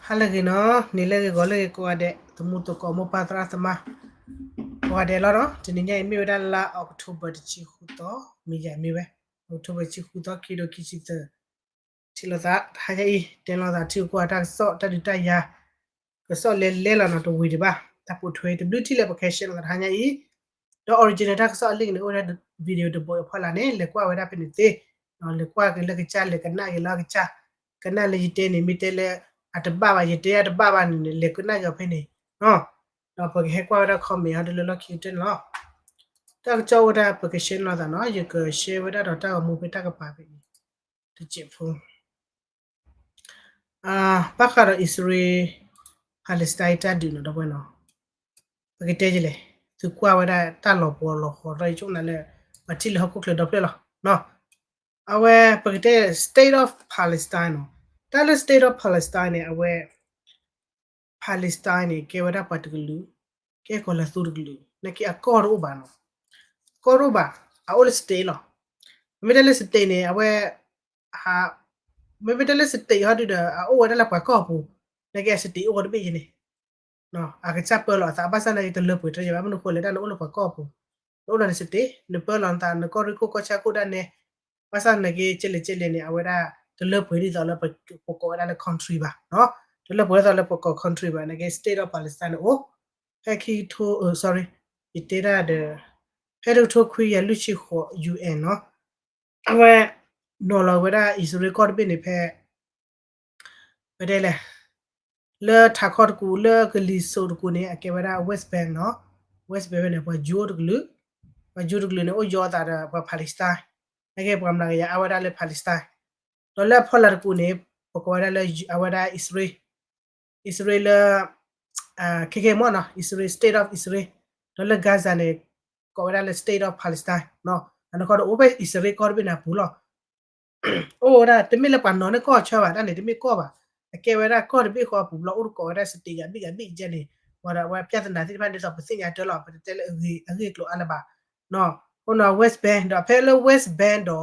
ဟါလၢအဂ့ၤနီၤ, နံၤလၢအဂ့ၤ ဂီၤလၢအဂ့ၤ ကိးဂၤဒဲး သမူသကိး မိၢ်ပၢ်သရၣ်သမါ ကိးဂၤဒဲးလီၤနီၤ. တနံၤညါအံၤမ့ၢ်ဝဲဒၣ်လါ October တဆံဃုသီ, မ့ၢ်ယၤမ့ၢ်ဝဲ October တဆံဃုသီ ခံကထိခံဆံသၢ, ထံၣ်လိာ်သးတဟါညါအံၤ တဲလိာ်သးထံကီၢ်တၢ်ကစီၣ် တၢ်ဒုးတၢ်ယၤ ကစီၣ်လဲၤလဲၤလီၤနီၤ တဝံၤဒံးဘၣ် တၢ်ပိာ်ထွဲတဘျုးထံၣ်လၢပ ကဲ share လိာ်သးတဟါညါအံၤ, ဒီး original တၢ်ကစီၣ်အ link န့ၣ် အိၣ်ဝဲဒၣ် video တဘိအဖီလာ်န့ၣ် လဲၤကွၢ်ဝဲဒၣ်ဖဲန့ၣ်သ့, လဲၤကွၢ်က့ၤလၢကစၢ် လဲၤကနၣ်က့ၤလၢကစၢ်, ကနၣ်လၢယတဲန့ၣ် မ့ၢ်တဲလၢ အတဘၣ်ဘၣ် ယတဲအတဘၣ်ဘၣ်န့ၣ်န့ၣ် လဲၤကနၣ်က့ၤအီၤဖဲန့ၣ်, ဒီးပကဟဲကွၢ်ဝဲဒၣ် comment ဟီဒုလၢလီၢ်ခံကတၢၢ်န့ၣ်လီၤ. တၢ်ကစီၣ်အိၣ်ဝဲဒၣ် ပက share လိာ်သးနီၤ, ယက share ဝဲဒၣ်ဒီးတၢ်ဂီၤမူဖဲတၢ်ကပၤဖဲအံၤ တစဲးဖိ ဘၣ်ဃးဒီး အံၣ်စရ့လး Palestine တၢ်ဒုးနီၤ ဒီပုၢ်ဝဲၢ်နီၤ, ပကတဲယလဲၣ်, သုကွၢ်ဝဲဒၣ်တၢ်လီၤပှီၤလီၤဃီၤ ဒီးယဆိကမိၣ်လၢ ပှၤထံၣ်လၢဟီၣ်ခိၣ်ချၢဒီဖျၢၣ်လီၤ. အဝဲပကတဲ State of Palestine နီၤ, တၢ်လၢ State of Palestine န့ၣ် အဝဲ Palestine န့ၣ် ကဲဝဲဒၣ်ပှၤတကလုာ်, ကဲကီၤလၤသူတကလုာ်, နာ်က့အကီၢ်တအိၣ်ဘၣ်နီၤ, ကီၢ်တအိၣ်ဘၣ်, အအိၣ်လၢ state လီၤ. မ့ၢ်တဲလၢ state န့ၣ် အဝဲ မ့မ့ၢ်တဲလၢ state ဟီဒုဒီး အအိၣ်ဝဲဒၣ်လၢပှၤကီၢ်ပူၤ, နာ်က့အ state အိၣ်ဝဲတဘ့ၣ်ယဲန့ၣ်, အကစၢ်ပၢလီၤအသး ဘၣ်ဆၣ်နာ်က့တလၢပှဲၤတဘၣ် ဘၣ်မနုၤဃိလဲၣ် တၢ်နအိၣ်လၢပှၤကီၢ်ပူၤ, နအိၣ်ဒီးန state နပၢလီၤနသး နကီၢ်ရ့ၣ်ခိၣ်ကီၢ်ဆၣ်ခိၣ်ဒၣ်နဲ, ဘၣ်ဆၣ်နာ်က့ ကဲလဲၣ်ကဲလဲၣ်န့ၣ် အဝဲဒၣ်တလၢပှဲၤဒ်သိးလၢပကိးဝဲဒၣ်လၢ country ဘၣ်, တလၢပှဲၤဒ်သိးလၢပကိး country ဘၣ် နာ်က့ State of Palestine န့ၣ်အိၣ်, ဖဲခံကထိ sorry ယတဲဒၣ်ဒီး ဖဲတကထိခွံကယၤလွံၢ်ဆံဃိး UN နီၤ, အဝဲ နီၤလီၤဝဲဒၣ်အံၣ်စရ့လးကီၢ်တဘ့ၣ်န့ၣ်ဖဲ ပတဲလဲၣ်, လၢထးခီတကူာ် လၢကလံၤစိးတကူာ်န့ၣ် အကဲဝဲဒၣ် West Bank နီၤ, West Bank ဖဲန့ၣ် ပှၤယူၤအိၣ်တကလုာ်, ပှၤယူၤတကလုာ်န့ၣ် အိၣ်ယီၤအသးဒီးပှၤ Palestine, နာ်က့ပှၤမျးကယၤအါဝဲဒၣ်လၢ Palestine, ဒီးလၢအဖီလာ်တကူာ်န့ၣ် ပကိးဝဲဒၣ်လၢ အဝဲဒၣ်အံၣ်စရ့လး, အံၣ်စရ့လးလၢ ခဲကဲမ့ၢ်နီၤ အံၣ်စရ့လး State of အံၣ်စရ့လး, ဒီးလၢ Gaza န့ၣ် ကိးဝဲဒၣ်လၢ State of Palestine နီၤ, အနီၢ်ကီၢ်ဒီးအိၣ်ဖဲအံၣ်စရ့လးကီၢ်တဘ့ၣ်န့ၣ်အပူၤလီၤ. အိၣ်ဝဲဒၣ် တမ့ၢ်လၢပှၤနီၤန့ၢ်ကီၢ်ဆၢဘၣ်, တၢ်န့ၣ်တမ့ၢ်ကီၢ်ဘၣ်, အကဲဝဲဒၣ်ကီၢ်တဘ့ၣ်ဃီအပူၤလီၤ, အိၣ်တကိးဝဲဒၣ် state ဂၤဘ့ၣ်ဂၤဘ့ၣ်ကဲန့ၣ်, ဝံၤဒီးအဝဲ ပြဿနာ သ့ၣ်တဖၣ်န့ၣ် ဒ်သိးပသ့ၣ်ညါတၢ်လီၤ, ပတတဲလၢအဂ့ၢ်အကျိၤအါလၢၤဘၣ်, အဃိနီၤ West Bank ဒီးဖဲလၢ West Bank ဒီး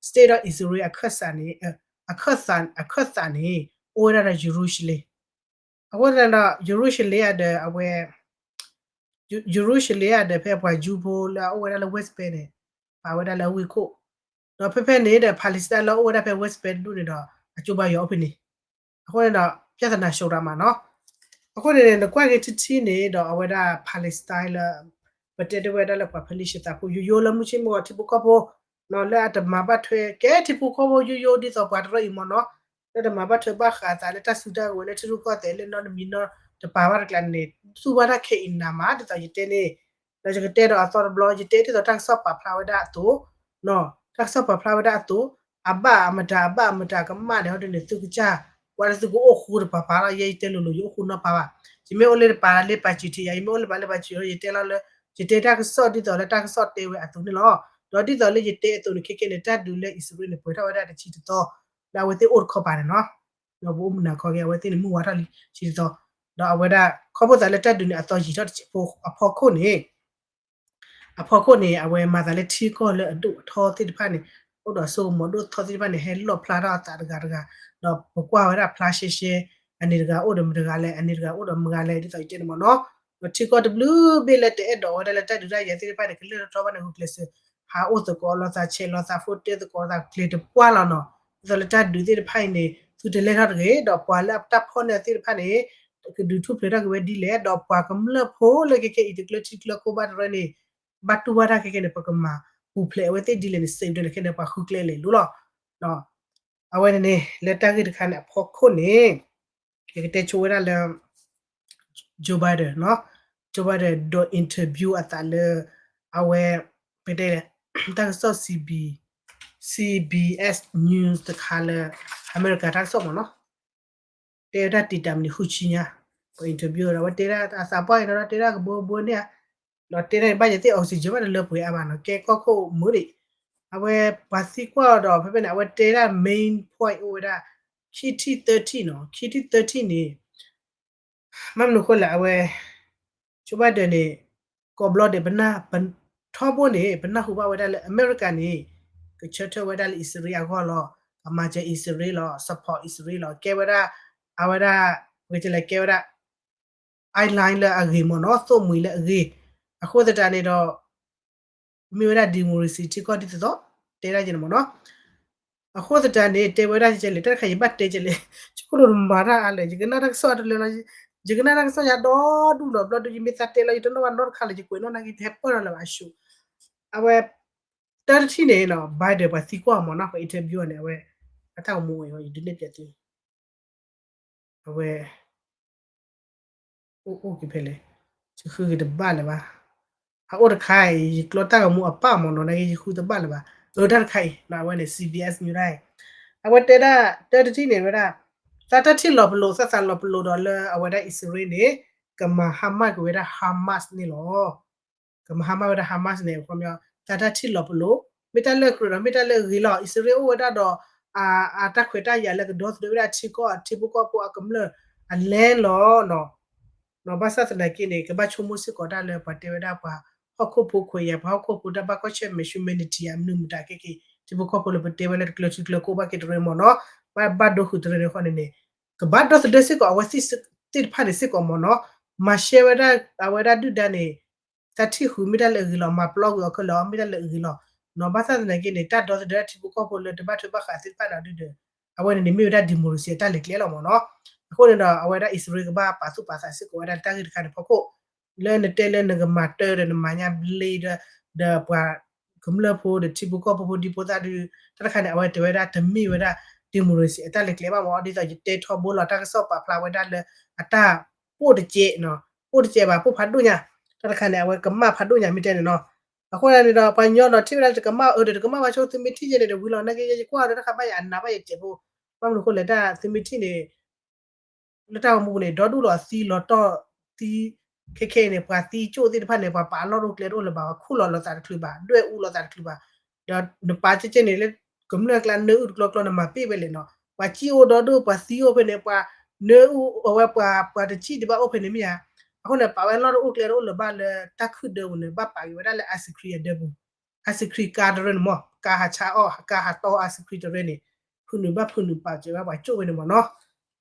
State of Israel အခၢၣ်စးန့ၣ်, အခၢၣ်သးန့ၣ် အိၣ်ဝဲဒၣ်ဒီးယရူၤၡလ့ၣ်, အဃိသတးဒီး ယရူၤၡလ့ၣ်ဧါဒီးအဝဲ ယရူၤၡလ့ၣ်ဧါဒီး ဖဲပှၤယူၤဖိလၢအအိၣ်ဝဲဒၣ်လၢ West Bank န့ၣ် ပာ်ဝဲဒၣ်လၢအဝ့ၢ်ခိၣ်, ဒီးဖဲဖဲန့ၣ်ဒီး Palestine လၢအအိၣ်ဝဲဒၣ်ဖဲ West Bank တဒူၣ်န့ၣ်ဒီး အကၠိဘါယွၤအိၣ်ဖဲန့ၣ်, အဃိန့ၣ်ဒီး ပြဿနာ ရှုပ်းတာ မးနီၤ. အဃိန့ၣ် နကွၢ်က့ၤထံထံန့ၣ်ဒီး အဝဲဒၣ် Palestine လၢ ပတဲတဝဲဒၣ်လၢပှၤဖလ့ၡသးဖိ ယိယိလၢမုၢ်ဆ့ၣ်မုၢ်ဂီၤထံဖိကီၢ်ဖိ လၢအတမၤဘၣ်ထွဲ ကဲထံဖိကီၢ်ဖိယိယိဒ်သိးပှၤတရၢအံၤမ့ၢ်နီၤ, လၢတမၤဘၣ်ထွဲဘၣ်ဃးအသးလၢတၢ်စုတၢ်ကဝဲၤလၢထံရူၢ်ကီၢ်သဲးလၢနီတမံၤနီတပၤဘၣ်တကျါန့ၣ် သူၣ်ဘၣ်တၢ်ခဲအံၤနၤမး ဒ်သိးယတဲန့ၣ်, ဒီးယကတဲဒီးအသီတဘျီ ယတဲဒ်သိးတၢ်ကစီၣ်ပာ်ဖျါဝဲဒၣ်အသိး, တၢ်ကစီၣ်ပာ်ဖျါဝဲဒၣ်အသိး, အဘၣ်အမတၤ အဘၣ်အမတၤကမၣ်န့ၣ် ဟီဒ်န့ၣ် သုကစၢ် ကွၢ်လၢသုကအိၣ်ဃူတပၤပၤလီၤ. ယဲယတဲလိၤလိၤ ယအိၣ်ဃူနီတပၤဘၣ်. ယမ့ၢ်အိၣ်လၢတပၤလၢပာ်စံးထံးယၤ ယမ့ၢ်အိၣ်လၢပၤလၢပာ်စံးထံး ယတဲလီၤလၢ ယတဲတၢ်ကစီၣ်ဒ်သိးလၢတၢ်ကစီၣ်တဲဝဲအသိးန့ၣ်လီၤ. ဒီးဒ်သိးလၢယတဲအသိးန့ၣ် ခဲကဲန့ၣ် တၢ်ဒုးလၢအံၣ်စရ့လးန့ၣ် ပှဲၤထီၣ်ဝဲဒၣ်တဆံတသီ လၢအဝဲသ့ၣ်အိၣ်တခီပၤန့ၣ်နီၤ. ဒီးပအိၣ်မုာ်နၤခီက့ၤ အဝဲသ့ၣ်န့ၣ်မုၢ်ဝါထီၣ်လံတဆံတသီ, ဒီးအဝဲဒၣ် ခီဖျိသးလၢတၢ်ဒုးန့ၣ် အသီယံာ်ထီၣ်တဆံဖိအဖီခိၣ်န့ၣ် အဖီခိၣ်န့ၣ် အဝဲမၤသးလၢထံကီၢ်လၢအဒိၣ်အထီသ့ၣ်တဖၣ်န့ၣ် အိၣ်ဒီးအစိကမီၤဒိၣ်ထီသ့ၣ်တဖၣ်န့ၣ် ဟဲလီၣ်ဖျါထီၣ်အသးတဂၤတဂၤ, ဒီးပကွၢ်ဝဲဒၣ်ဖျါရှဲရှဲ, အန့ၣ်တဂၤအိၣ်ဒီးမတၤတဂၤလဲၣ်, အန့ၣ်တဂၤအိၣ်ဒီးမတၤတဂၤလဲၣ် ဒ်သိးယတဲန့ၣ်မ့ၢ်နီၤ. ဒီးထံကီၢ်တဘျုးဘ့ၣ်လၢတအဲၣ်ဒိးဝဲဒၣ်လၢတၢ်ဒုးတၢ်ယၤသ့ၣ်တဖၣ်န့ၣ် ကလဲၤထီၣ်ထီဘၣ်န့ၣ် ဂုာ်ကျဲးစၢး ဟးအိၣ်သကိးလိာ်သး ဆဲးလိာ်သး ဖိတဲသကိးလိာ်သး ကျဲၤတပှၢ်လီၤနီၤ. ဒ်သိးလၢတၢ်ဒုးသ့ၣ်တဖၣ်အံၤန့ၣ် သုတလဲၤထီၣ်တဂ့ၤ, ဒီးပှၤလၢတၢ်ဖီၣ်န့ၢ်သ့ၣ်တဖၣ်န့ၣ် ကဒုးထူၣ်ဖျဲးထီၣ်က့ၤဝဲဒ်လဲၣ်, ဒီးပှၤကမျၢၢ်ဖိလၢခဲကဲအံၤ တကျၢၤထံကျၢၤကီၢ်ဘၣ်တရၢန့ၣ် ဘၣ်တူၢ်ဘၣ်တၢ်ခဲကဲန့ၣ် ပကမၤပူၤဖျဲးအဝဲသ့ၣ်ဒ်လဲၣ်န့ၣ် စံးဝဲဒၣ်န့ၣ် ခဲန့ၣ် ပှၤဃုကျဲလဲၤလိၤလီၤ. အဝဲန့ၣ်န့ၣ် လၢတၢ်ဂ့ၢ်တခါန့ၣ် အဖီခိၣ်န့ၣ် ယကတဲဆိဝဲဒၣ်လၢ Joe Biden နီၤ, Joe Biden ဒိး interview အသးလၢ အဝဲ ပတဲ တၢ်ကစီၣ် CB, CBS News တခါလၢ အမဲရကၤတၢ်ကစီၣ်မ့ၢ်နီၤ, တဲဝဲဒၣ်တံာ်တာ်မံးနံးဃုဆံညါ, ပ interview ဒီး အဝဲတဲဒၣ်အသးပှၢ်အံၤနီၤ တဲဒၣ်ကဘိဘိန့ၣ်ဧါ, ဒီးတဲဒၣ်ဘၣ်ယဲသ့ၣ် oxygen ဘၣ်တလၢပှဲၤအါဘၣ်နီၤ ကဲကီၢ်ခိၣ်မုာ်ဒံး, အဝဲပှၤသံကွၢ်အီၤဒီး ဖဲဖဲန့ၣ် အဝဲတဲဒၣ် main point အိၣ်ဝဲဒၣ် ခံထံၣ်သၢထံၣ်နီၤ, ခံထံၣ်သၢထံၣ်န့ၣ် မ့ၢ်မနုၤဃိလဲၣ် အဝဲ Joe Biden န့ၣ် ကိးဘျီဒဲး ပနၢ် ထီဘိန့ၣ် ပနၢ်ဟူဘၣ်ဝဲဒၣ်လၢအမဲရကၤန့ၣ် ကဆၢထၢၣ်ဝဲဒၣ်လၢအံၣ်စရ့လးအဂီၢ်လီၤ, ကမၤစၢၤအံၣ်စရ့လးလီၤ, support အံၣ်စရ့လးလီၤ, ကဲဝဲဒၣ် အဝဲဒၣ် ပကတဲလဲၣ်ကဲဝဲဒၣ် island လၢအဂ့ၤမ့ၢ်နီၤ, သိၣ်မှံၤလၢအဂ့ၤ, အဃိသတးန့ၣ်ဒီး မ့ၢ်ဝဲဒၣ် democracy ထံကီၢ်ဒ်သိးသိး တဲဒၣ်က့ၤန့ၣ်မ့ၢ်နီၤ. အဃိသတးန့ၣ် တဲဝဲဒၣ်ကဲလဲၣ်, တၢ်တခါယဘၣ်တဲကဲလဲၣ်, ယခိၣ်လိာ်တမၤတၢ်အါလဲၣ်, ယကနၣ်တၢ်ကစီၣ်တလၢလီၤ, ယကနၣ်တၢ်ကစီၣ်ယၤဒီဒူၣ်ဒီး ဘျီဒီးယမ့ၢ်သးတဲလီၤ ယတနီၣ်ဘၣ်နီတခါလၢၤ, ယကွဲးနီၣ်နာ်က့ တဟဲပၢၢ်ထီၣ်လၢၤဘၣ်အၡိ, အဝဲ တၢ်တထံၣ်န့ၣ်နီၤ Biden ပှၤသံကွၢ်မ့ၢ်နီၤ, ပှၤ interview အီၤန့ၣ် အဝဲ အတၢ်အိၣ်မူအံၤ ယဒုးနဲၣ်ပၠးသု အဝဲ အိၣ်အိၣ်က့ၤဖဲလဲၣ်, ယဃုက့ၤတဘၣ်လၢၤဘၣ်, အအိၣ်တခါအံၤ ယကျီတၢ်ဂီၤမူအပၢ်မ့ၢ်နီၤ, နာ်က့ယဃုတဘၣ်လၢၤဘၣ်, အတၢ်တခါအံၤ အဝဲန့ၣ် CBS News ဒၣ်အံၤ, အဝဲတဲဒၣ် တၢ်တထံၣ်န့ၣ်ဝဲဒၣ် သးတၢ်ထံၣ်လီၤပလိာ် သးသးလီၤပလိာ်ဒီးလၢအဝဲဒၣ်အံၣ်စရ့လးန့ၣ် ကမၤဟါမၢ်က့ၤဝဲဒၣ် Hamas န့ၣ်လီၤ. ကမၤဟါမၢ်ဝဲဒၣ် Hamas န့ၣ် အခီပညီ သးတၢ်ထံၣ်လီၤပလိာ်, မ့ၢ်တၢ်လၢကြၢးဒီး မ့ၢ်တၢ်လၢအဂ့ၤလီၤ. အံၣ်စရ့လးအိၣ်ဝဲဒၣ်ဒီး အတၢ်ခွဲးတၢ်ယာ်လၢကဒီသဒၢဝဲဒၣ်ထံကီၢ် ထံဖိကီၢ်ဖိအကမျၢၢ်အလဲလီၤနီၤ. ဘၣ်ဆၣ်သနာ်က့န့ၣ် ကဘၣ်ဆိကမိၣ်စ့ၢ်ကီးတၢ်လၢပှၤတဲဝဲဒၣ်ပှၤဟီၣ်ခိၣ်ဖိခွဲးယာ် ပှၤဟီၣ်ခိၣ်ဖိတၢ်ဘၣ်ကွၢ်ဆၢၣ်မဲာ် humanity အမနုၤမတၤကဲက့ၤ ထံဖိကီၢ်ဖိလၢပတဲဝဲလၢတကျၢၤထံကျၢၤကီၢ်ဘၣ်က့ၤတရၢမ့ၢ်နီၤ, ဘၣ်ဘၣ်ဒိဃုာ်တရၢန့ၣ်ဃီန့ၣ်န့ၣ် ကဘၣ်ဒီသဒၢစ့ၢ်ကီးအဝဲသ့ၣ်တဖၣ်န့ၣ်စ့ၢ်ကီးမ့ၢ်နီၤ, မၤရှဲဝဲဒၣ်အဝဲဒၣ်ဒုၣ်ဒါန့ၣ် သးထံၣ်ဃုာ်မ့ၢ်တၢ်လၢအဂ့ၤလီၤ, မၤပျီကွံာ်အီၤခဲလၢာ်မ့ၢ်တၢ်လၢအဂ့ၤလီၤ. နီၤ ဘၣ်ဆၣ်သနာ်က့န့ၣ် တၢ်ဒီသဒၢထံဖိကီၢ်ဖိလၢတဘၣ်ထွဲဘၣ်ဃးသ့ၣ်တဖၣ်န့ၣ်ဒုၣ်ဒီး အဝဲန့ၣ်န့ၣ်မ့ၢ်ဝဲဒၣ် democracy အတၢ်လဲၤကျဲလီၤမ့ၢ်နီၤ. အဃိန့ၣ်ဒီး အဝဲဒၣ်အံၣ်စရ့လးကဘၣ်ပာ်သူၣ်ပာ်သးစ့ၢ်ကီးဝဲဒၣ်တၢ်ဂ့ၢ်တခါန့ၣ်ဖီခိၣ် လၢနတဲလၢနကမၤတၢ်ဒီးနမၤညါဘျ့ဒီး ဒီးပှၤကမျၢၢ်ဖိဒီးထံဖိကီၢ်ဖိဖိဒံဖိသၣ်ဒုး တၢ်တခါန့ၣ် အဝဲတဲဝဲဒၣ်တမ့ၢ်ဝဲဒၣ် democracy အတၢ်လဲၤကျဲဘၣ်မ့ၢ် ဒ်သိးယတဲထီဘိလီၤတၢ်ကစီၣ်ပာ်ဖျါဝဲဒၣ်လၢအတၢ်ပိၢ်တကဲး ပိၢ်တကဲးဘၣ် ပိၢ်ဖးဒိၣ်ညါ, တၢ်တခါန့ၣ် အဝဲကမၣ်ဖးဒိၣ်ညါမ့ၢ်တဲန့ၣ်နီၤ. အဃိန့ၣ်ဒီး ပှၤကညီဒီးထံၣ်ဝဲဒၣ်လၢတကမၣ်အၢဒီးတကမၣ်ဘၣ်ဆိသုမ့ၢ်ထံၣ်ယဲန့ၣ်ဒီးဝံၤလီၤ နာ်က့ယဲယကွၢ်ဒီးတၢ်ခါဘၣ်ယၤအနးဘၣ်ယဲစဲးဖိ, ဘၣ်မနုၤအဃိလဲၣ် တၢ်သုမ့ၢ်ထံၣ်န့ၣ် လၢတၢ်ဂီၤမူပူၤန့ၣ် ဒီဒူၣ်လီၤသံလီၤတီၢ်သံ, ခဲခဲအံၤန့ၣ် ပှၤသံကၠိၣ်သ့ၣ်တဖၣ်န့ၣ် ပှၤပာ်အလီၢ်တအိၣ်ကျဲတအိၣ်လၢၤဘၣ်, ပှၤခူၣ်လီၤလိာ်သးတချုးဘၣ်, ဒွဲၣ်အူလီၤသးတချုးဘၣ်, ဒီးနပာ်ကဲကဲန့ၣ်လၢ ကမျၢၢ်ကျါနၢအုၣ်တကျီကျီန့ၣ် မၤပ့ၢ်ဝဲလဲၣ်နီၤ, ပှၤကၠံၣ်အိၣ်ဒီဒူၣ် ပှၤသံအိၣ်ဖဲန့ၣ် ပှၤနၢအုၣ်အဝဲပှၤ ပှၤတကၠံၣ်ဒံးဘၣ်အိၣ်ဖဲန့ၣ်မ့ၢ်ဧါ, အဃိန့ၣ် ပာ်ဝဲလီၢ်တအိၣ်ကျဲတအိၣ်လၢၤဘၣ်လၢတၢ်ခုၣ်ဒၢပူၤန့ၣ် ဘၣ်ပာ်က့ၤဝဲဒၣ်လၢ အစခရံအဒၢပူၤ, အစခရံကါတရၢန့ၣ်မ့ၢ် ကါဟးဆါအီၣ် ကါဟးတီအီၣ်အစခရံတရၢန့ၣ် ဖုနုာ်ဘၣ်ဖုနုာ်ပာ်စၢၤဝဲပှၤကၠိၣ်ဝဲန့ၣ်မ့ၢ်နီၤ.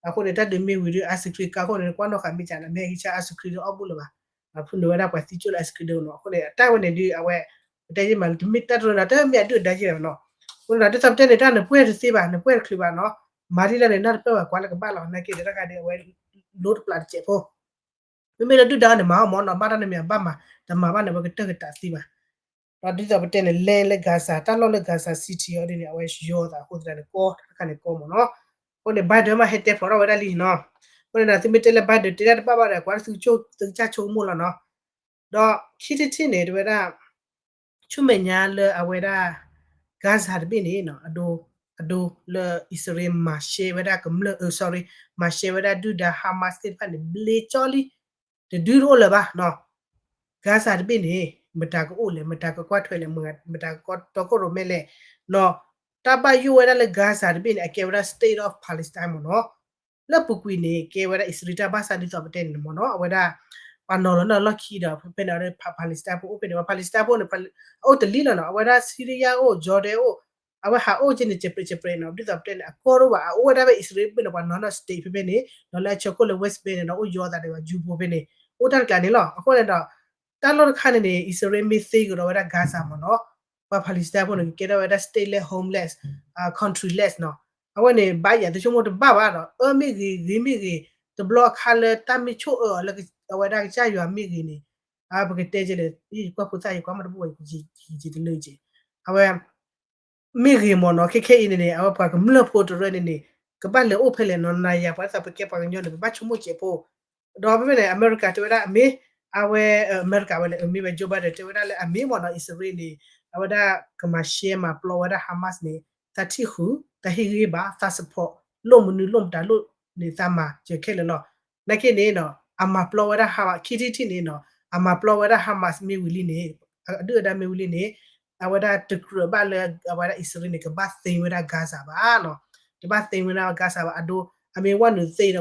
အဃိန့ၣ် တၢ်ဒုးမ့ၢ်ဝံၤဒီး အစခရံကါခိၣ်န့ၣ် ကွၢ်နီၣ်ဃာ်မ့ၢ်ကလဲၣ် မ့ၢ်ဟဲက့ၤဆါအစခရံဒီးအီၣ်ဘူၣ်လၢၤဘၣ်, ဖုနုာ်ဝဲဒၣ်ပှၤသံကၠိၣ်လၢအစခရံဒၢပူၤနီၤ. အဃိန့ၣ် အတၢ်ဝဲန့ၣ်ဒုး အဝဲ ပတဲယမးလၢတမ့ၢ်တၢ်တရၢနီၤ တမ့ၢ်အဒုၣ်အဒါယဲဘၣ်နီၤ. အဃိန့ၣ်ဒီး ဒ်သိးပတဲန့ၣ် တၢ်နပှဲၢ်တသ့ဘၣ် နပှဲၢ်တချုးဘၣ်နီၤ, မၤဒ်လဲၣ်န့ၣ် နၢ်တပၢၢ်ဘၣ်ကွၢ်လၢကဘၣ်လီၤ နာ်က့ဒီးတၢ်ခါဒုးအဝဲ လိတပျးတစဲးဖိ မ့မ့ၢ်လၢဒုၣ်ဒါန့ၣ် မၤအီၣ်မ့ၢ်နီၤ ဘၣ်တၢ်နမံၤအဘၣ်မး တမၤဘၣ်န့ၣ် အဝဲကတၢၢ်ကတးသ့ဘၣ်. ဒီးဒ်သိးပတဲန့ၣ် လဲလၢ Gaza တၢ်လီၢ်လၢ Gaza City အီၤဒ်န့ၣ် အဝဲယီၤသးအဃိသတးန့ၣ် ကီတခါန့ၣ်ကီမ့ၢ်နီၤ. အဃိန့ၣ် Biden မးဟဲတဲဖျိးထီၣ်ဝဲဒၣ်လံနီၤ. အဃိန့ၣ်ဒီး သုမ့ၢ်တဲလၢ Biden တဲတၢ်တဘၣ်ဘၣ်ဒီး ကွၢ်သုကၠိၣ်သုကစၢ်ဆိကမိၣ်လီၤနီၤ. ဒီးခံထံၣ်တထံၣ်န့ၣ် တဝဲဒၣ် ဆူမဲာ်ညါလၢအဝဲဒၣ် Gaza တဘ့ၣ်န့ၣ် အဒိ အဒိလၢအံၣ်စရ့လးမၤရှဲဝဲဒၣ်ကမျၢၢ် အ sorry မၤရှဲဝဲဒၣ်ဒုၣ်ဒါ Hamas သ့ၣ်တဖၣ်န့ၣ် ဘျ့ကၠီလံ တဒုတအိၣ်လၢၤဘၣ်နီၤ. Gaza တဘ့ၣ်န့ၣ် မတၤကအိၣ်လဲၣ် မတၤကကွၢ်ထွဲလဲၣ် မတၤကတီခိၣ်ရိၣ်မဲလဲၣ်နီၤ. တၢ်ဘၣ်ယိၣ်ဝဲဒၣ်လၢ Gaza တဘ့ၣ်န့ၣ် အကဲဝဲဒၣ် State of Palestine မ့ၢ်နီၤ. လၢပူၤကွံာ်န့ၣ် ကဲဝဲဒၣ်အံၣ်စရ့လးတၢ်ဘၣ်ဆၣ်ဒ်သိးပတဲန့ၣ်မ့ၢ်နီၤ အဝဲဒၣ် ပှၤနီၤလီၤနီၤလီၢ်ခံဒီး ဖဲန့ၣ် Palestine ဖိအိၣ်ဖဲန့ၣ် Palestine ဖိန့ၣ် အအိၣ်တလံလီၤနီၤ အဝဲဒၣ် Syria အိၣ် Jordan အိၣ် အဝဲဟးအိၣ်က့ၤန့ၣ် separate separate နီၤ ဒ်သိးပတဲန့ၣ် အကီၢ်တအိၣ်ဘၣ် အအိၣ်ဝဲဒၣ်ဖဲအံၣ်စရ့လးဘ့ၣ်န့ၣ် ပှၤနီၤနီၤ state ဖဲဖဲန့ၣ် ဒီးလၢအဆၢခိၣ်လၢ West Bank န့ၣ်ဒီး အိၣ်ယီၤသးဒီး Jew ဖိဖဲန့ၣ် အိၣ်တၢ်တကျါန့ၣ်လီၤ. အဃိန့ၣ်ဒီး တၢ်လီၢ်တခါန့ၣ်န့ၣ် အံၣ်စရ့လးမ့ၢ်သ့ကဒီးဝဲဒၣ် Gaza မ့ၢ်နီၤ ပှၤ Palestine ဖိန့ၣ် ကကဲထီၣ်ဝဲဒၣ် state လၢ homeless, countryless နီၤ အဝဲန့ၣ် ဘၣ်ယၤသုဆိကမိၣ်တဘၣ်ဘၣ်ဒီး အၢမ့ၢ်ဂ့ၤ ဂ့ၤမ့ၢ်ဂ့ၤ တဘျီအခါလၢတၢ်မ့ၢ်ဆိၣ်အၢအီၤလၢအဝဲဒၣ်ကစၢ်ယွၤမ့ၢ်ဂ့ၤန့ၣ် ပကတဲကလဲၣ် ယကွၢ်ဖိသၣ်ယကွၢ်မ့ၢ်တဘူၣ်ဝဲ ယကယံာ်တလၢက့ အဝဲ မ့ၢ်ဂ့ၤမ့ၢ်နီၤ ခဲခဲအံၤန့ၣ်န့ၣ် အဝဲပှၤကမျၢၢ်ဖိတရၢန့ၣ်န့ၣ် ကဘၣ်လဲၤအိၣ်ဖဲလဲၣ်နီၤ နၤယၤပှၤသးပကဲပှၤကညီန့ၣ် ပဘၣ်ဆိကမိၣ်စဲးဖိ ဒီးဖဲဖဲန့ၣ် အမဲရကၤတဲဝဲဒၣ်အမ့ၢ် အဝဲ အမဲရကၤဝဲလဲၣ် အမ့ၢ်ဝဲ Joe Biden တဲဝဲဒၣ်လၢအမ့ၢ်မ့ၢ်နီၤ အံၣ်စရ့လးန့ၣ် အဝဲဒၣ်ကမၤရှဲမၤပျီဝဲဒၣ် Hamas န့ၣ် သးထံၣ်ဃုာ် သးဟ့ၣ်ဂံၢ်ဘါ သး support လိၣ်မနုၤလိၣ်မတၤလိၣ်န့ၣ် သးမၤစၢၤခဲလၢာ်လီၤ. နာ်က့န့ၣ်နီၤ အမၤပျီဝဲဒၣ် Hamas ခံထံၣ်တထံၣ်န့ၣ်နီၤ အမၤပျီဝဲဒၣ် Hamas မ့ၢ်ဝံၤလံန့ၣ် အဒုၣ်အဒါမ့ၢ်ဝံၤလံန့ၣ် အဝဲဒၣ်တကြၢးဘၣ်လၢ အဝဲဒၣ်အံၣ်စရ့လးန့ၣ် ကဘၣ်သ့ဝဲဒၣ် Gaza ဘၣ်နီၤ တဘၣ်သ့ဝဲဒၣ် Gaza ဘၣ် အဒိ အမ့ၢ်ဝဲနုာ်သ့ဒီး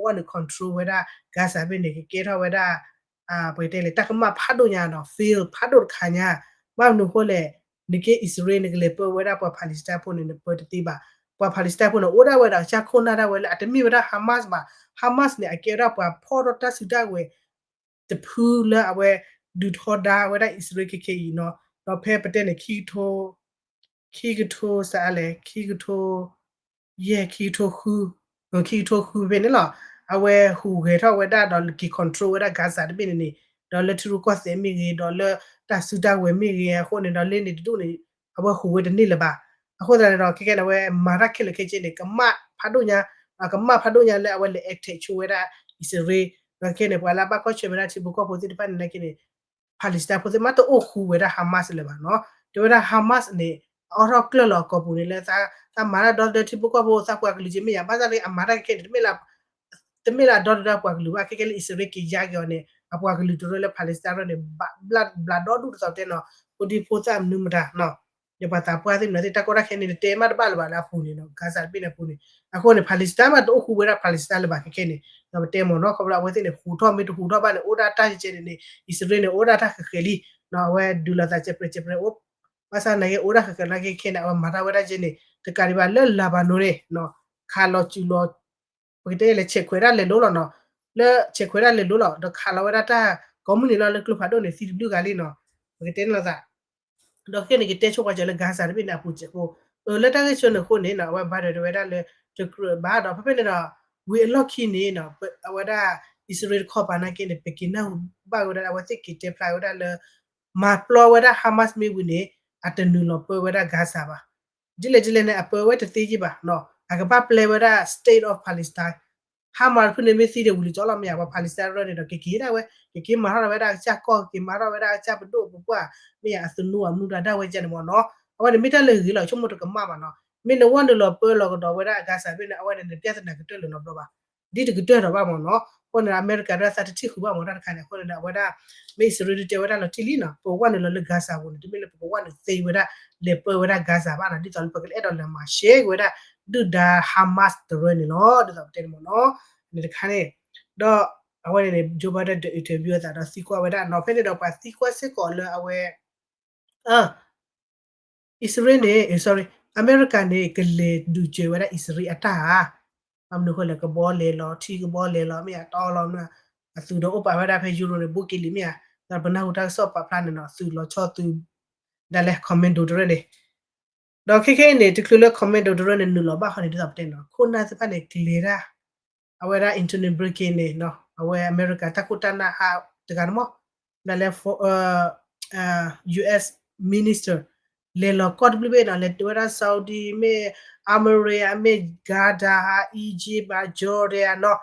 ဝဲနုာ် control ဝဲဒၣ် Gaza ဖဲန့ၣ် ကကဲထီၣ်ဝဲဒၣ် ပကတဲလဲၣ် တၢ်ကမၣ်ဖးဒိၣ်ညါနီၤ fail ဖးဒိၣ်တခါညါ ဘၣ်မနုၤအဃိလဲၣ် နကဲအံၣ်စရ့လး နကလဲၤပၢဝဲဒၣ်ပှၤ Palestine ဖိန့ၣ် နပၢတသ့ဘၣ် ပှၤ Palestine ဖိန့ၣ် အိၣ်ဒၣ်ဝဲဒီးကစၢ်ခိၣ်နၢ်ဒၣ်ဝဲလၢ အတမ့ၢ်ဝဲဒၣ် Hamas ဘၣ်. Hamas န့ၣ် အကဲဝဲဒၣ်ပှၤဖီၣ်ထီၣ်တၢ်စုတၢ်ဝဲၤ တဖုလၢအဝဲ ဒုးထီဒါဝဲဒၣ်အံၣ်စရ့လးခဲခဲအံၤနီၤ. ဒီးဖဲပတဲန့ၣ် ခံကထိ ခံကထိစးလဲၣ် ခံကထိ ယဲၢ် ခံကထိဃု ခံကထိဃုဖဲန့ၣ်လီၤ. အဝဲဟူးဂဲၤထီၣ်ဝဲဒၣ်ဒီးက့ၤ control ဝဲဒၣ် Gaza တဘ့ၣ်န့ၣ်န့ၣ် ဒီးလၢထံရူၢ်ကီၢ်သဲးမ့ၢ်ဂ့ၤ ဒီးလၢတၢ်စုတၢ်ဝဲၤမ့ၢ်ဂ့ၤအဃိန့ၣ်ဒီး လ့န့ၣ်တဒူၣ်န့ၣ် အဝဲဟူးဝဲတန့ၢ်လၢၤဘၣ်. အဃိသတးန့ၣ်ဒီး ခဲခဲန့ၣ် အဝဲမၤတၢ်ခဲလၢာ်ခဲဆ့န့ၣ် ကမၣ်ဖးဒိၣ်ညါ ကမၣ်ဖးဒိၣ်ညါလၢအဝဲလဲၤ attack ဆိဝဲဒၣ်အံၣ်စရ့လး. ဒီးခဲခဲန့ၣ် ပှၤလၢအဘၣ်ကွၢ်ဆၢၣ်မဲာ်ဒၣ်ထံဖိကီၢ်ဖိသ့ၣ်တဖၣ်န့ၣ်နာ်က့န့ၣ် Palestine ဖိသ့ၣ်မးတအိၣ်ဃူဝဲဒၣ် Hamas လၢၤဘၣ်နီၤ. တဲဝဲဒၣ် Hamas န့ၣ် အအိးထီၣ်ကျၢၢ်လီၤအကိာ်ပူၤန့ၣ်လၢ သးမၤတၢ်ဒီသဒၢထံဖိကီၢ်ဖိသးပှၤကလုာ်က့မ့ၢ်ယၤ ဘၣ်ဆၣ်လၢအမၤတၢ်ခဲခဲန့ၣ် တမ့ၢ်လၢအဒီသဒၢပှၤကလုာ်ဘၣ် ခဲခဲလၢအံၣ်စရ့လးက့ၤယါက့ၤအီၤန့ၣ် အပှၤကလုာ်တရၢလၢ Palestine တရၢန့ၣ် ဘျးဒီဒူၣ်တသီတဲနီၤ ဖိဒံဖိသၣ်မနုၤမတၤနီၤ ဒီးပှၤသးပှၢ်သ့ၣ်မနုၤသ့ၣ် တၢ်ကီတၢ်ခဲန့ၣ် နတဲမးတဘၣ်လၢၤဘၣ်လၢအပူၤန့ၣ်နီၤ Gaza တဘ့ၣ်န့ၣ်အပူၤန့ၣ် အဃိန့ၣ် Palestine မးတအိၣ်ဃူဝဲဒၣ် Palestine လၢၤဘၣ်ခဲခဲန့ၣ် ဒီးပတဲမ့ၢ်နီၤ ခီဖျိအဝဲသ့ၣ်န့ၣ် ဟူးထီၣ်မ့ၢ်တဟူးထီၣ်ဘၣ်န့ၣ် အိၣ်ဒၣ်တၢ်ကဲန့ၣ်န့ၣ် အံၣ်စရ့လးန့ၣ် အိၣ်ဒၣ်တၢ်ဃဲၤဃဲၤလံ အဝဲဒုးလိာ်သးစဲးပြဲးစဲးပြဲးအိၣ် ဘၣ်ဆၣ်နာ်က့ အိၣ်ဒၣ်ဃဲၤဃဲၤနာ်က့ခဲန့ၣ် အဝဲမၤတၢ်ဝဲဒၣ်ကဲန့ၣ် တကးဒံးဘၣ်လၢ Lebanon န့ၣ် ခးလီၤစုၤလီၤ ပကတဲလဲၤဆဲးခွဲးဒၣ်လဲၤလိၤလီၤနီၤ လၢဆဲးခွဲးဒၣ်လဲၤလိၤလီၤ ဒီးခးလီၤဝဲဒၣ်တၢ်ကိးမုၢ်နံၤလီၤလၢကျိဖးဒိၣ်န့ၣ် သံတဘျုးဂၤလံနီၤ ပကတဲန့ၣ်လီၤသး ဒီးခဲန့ၣ် ကတဲဆိပာ်စၢၤလၢ Gaza တဘ့ၣ်န့ၣ် အပူၤစဲးဖိ လၢတၢ်ဂ့ၢ်ဆိန့ၣ်အဃိန့ၣ်နီၤ အဝဲဘၣ်ဒၢးတဲဝဲဒၣ်လၢ တကြၢးဘၣ်ဒီး ဖဲဖဲန့ၣ်ဒီး ဝံၤအလီၢ်ခံန့ၣ်နီၤ အဝဲဒၣ် အံၣ်စရ့လးတခီပၤနာ်က့န့ၣ် ပက့ၤနၢ်ဟူဘၣ်ဝဲဒၣ် အဝဲသ့ၣ်က့ၤတဲဖျါဝဲဒၣ်လၢ မၤပျီဝဲဒၣ် Hamas မ့ၢ်ဝံၤန့ၣ် အတနုာ်လီၤပၢဝဲဒၣ် Gaza ဘၣ် ဒ်လဲၣ်ဒ်လဲၣ်န့ၣ် အပၢဝဲတသ့ယံၣ်ဘၣ်နီၤ အကဘၣ်ပျဲဝဲဒၣ် State of Palestine Hamas တဖုန့ၣ်မ့ၢ်သံဒီးဝံၤလံကၠီလီၤ မ့ၢ်ဧါ ပှၤ Palestine တရၢန့ၣ်ဒီး ကက့ၤဒၣ်ဝဲ ကက့ၤမၤထီၣ်ဝဲဒၣ်ကစၢ်ကီၢ် ကက့ၤမၤထီၣ်ဝဲဒၣ်ကစၢ်ပဒိၣ်ပပှၢ် မ့ၢ်ဧါ အသနူအမူဒါဒၣ်ဝဲကဲန့ၣ်မ့ၢ်နီၤ အဝဲန့ၣ်မ့ၢ်တၢ်လၢဂ့ၤလီၤ ဆိကမိၣ်တကမၣ်ဘၣ်နီၤ မ့ၢ်နဝဲနုာ်လီၤပၢလီၤကဒီးဝဲဒၣ် Gaza တဘ့ၣ်န့ၣ် အဝဲန့ၣ် နပြဿနာကတၢၢ်လၢၤနီတဘျီဘၣ် ဒ်တကတၢၢ်ဒီးဘၣ်မ့ၢ်နီၤ အဃိန့ၣ် အမဲရကၤဒၣ်သးတထံၣ်ဃုာ်ဘၣ်မ့ၢ်တၢ်တခါန့ၣ် အဃိန့ၣ်ဒီး အဝဲဒၣ် မ့ၢ်အံၣ်စရ့လးတဲဝဲဒၣ်လီၤတံၢ်လံနီၤ ပကဝဲနုာ်လီၤလၢ Gaza ပူၤန့ၣ် တမ့ၢ်လၢပကဝဲနုာ်သ့ဝဲဒၣ် လဲၤပၢဝဲဒၣ် Gaza ဘၣ်နီၤ ဒ်သိးလၢပကအဲၣ်ဒိးလဲၤမၤရှဲက့ၤဝဲဒၣ် ဒုၣ်ဒါ Hamas တရၢန့ၣ်လီၤ ဒ်သိးပတဲန့ၣ်မ့ၢ်နီၤ န့ၣ်တခါန့ၣ် ဒီး အဝဲန့ၣ်န့ၣ် Joe Biden ဒီး interview အသးဒီးသံကွၢ်ဝဲဒၣ်နီၤ ဖဲန့ၣ်ဒီးပှၤသံကွၢ်စ့ၢ်ကီးလၢအဝဲ အံၣ်စရ့လးန့ၣ် sorry အမဲရကၤန့ၣ် ကလဲၤဒုးစၢၤဝဲဒၣ်အံၣ်စရ့လးအတၢ်ဧါ, ဘၣ်မနုၤဃိလဲၣ် ကဘီလဲၤလီၤ ထံကဘီလဲၤလီၤ မ့ၢ်ဧါ တီလီၤမ့ၢ်ဧါ, အသုးဒီးအိၣ်ပာ်ဝဲဒၣ်ဖဲ Europe န့ၣ် ဘူးက့ၤလံမ့ၢ်ဧါ, ဒီးပနၢ်ဟူတၢ်ကစီၣ်ပာ်ဖျါန့ၣ်နီၤ သုးလီၤဆီသုး ဒ်လဲၣ် commando တရၢန့ၣ် ဒီးခဲခဲအံၤန့ၣ် တချုးလၢ commando တရၢန့ၣ် နုာ်လီၤဘၣ်ဃီန့ၣ် ဒ်သိးပတဲန့ၣ်နီၤ ခိၣ်နၢ်သ့ၣ်တဖၣ်န့ၣ် ကျဲၤဒၣ် အဝဲဒၣ် Antony Blinken န့ၣ် အဝဲအမဲရကၤတၢ်ခိၣ်တၢ်နၢ်ဟးတဂၤန့ၣ်မ့ၢ် ဒ်လဲၣ် US Minister လဲၤလီၤကီၢ်တဘျုးဘ့ၣ်နီၤ လဲၤတုၤဝဲဒၣ် Saudi မ့ၢ် Emirates မ့ၢ် Qatar Egypt Jordan နီၤ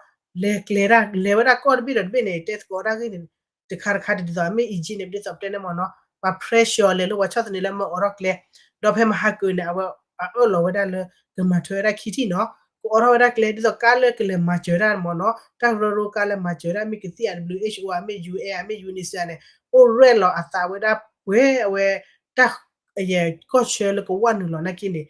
လဲၤကျဲၤဒၣ် လဲၤဝဲဒၣ်ကီၢ်တဘ့ၣ်ဒီးတဘ့ၣ်န့ၣ် တဲသကိးတၢ်ဂ့ၢ်န့ၣ် တခါတခါဒ်သိး မ့ၢ် Egypt န့ၣ် ဒ်သိးပတဲန့ၣ်မ့ၢ်နီၤ ပှၤ pressure လဲၤလၢပှၤဆီၣ်သနံးလၢမၢအိးထီၣ်ကျဲ ဒီးဖဲမဟါကုာ်န့ၣ် အဝဲအအၢၣ်လီၤဝဲဒၣ်လၢ ကမၤထွဲဝဲဒၣ်ခံထံၣ်နီၤ ကအိးထီၣ်ဝဲဒၣ်ကျဲ ဒ်သိးကါလၢကလဲၤမၤစၢၤတၢ်မ့ၢ်နီၤ တၢ်ရၢရိကါလၢမၤစၢၤဒၣ် မ့ၢ်ကသံၣ် WHO ဧါ မ့ၢ် UN ဧါ မ့ၢ် UNICEF န့ၣ် အိၣ်ရဲၣ်လီၤအသးဝဲဒၣ်ပှဲၤအဝဲ တၢ် အယဲၢ်ကီၢ်ဆၢလၢကဝဲနုာ်လီၤနာ်က့န့ၣ်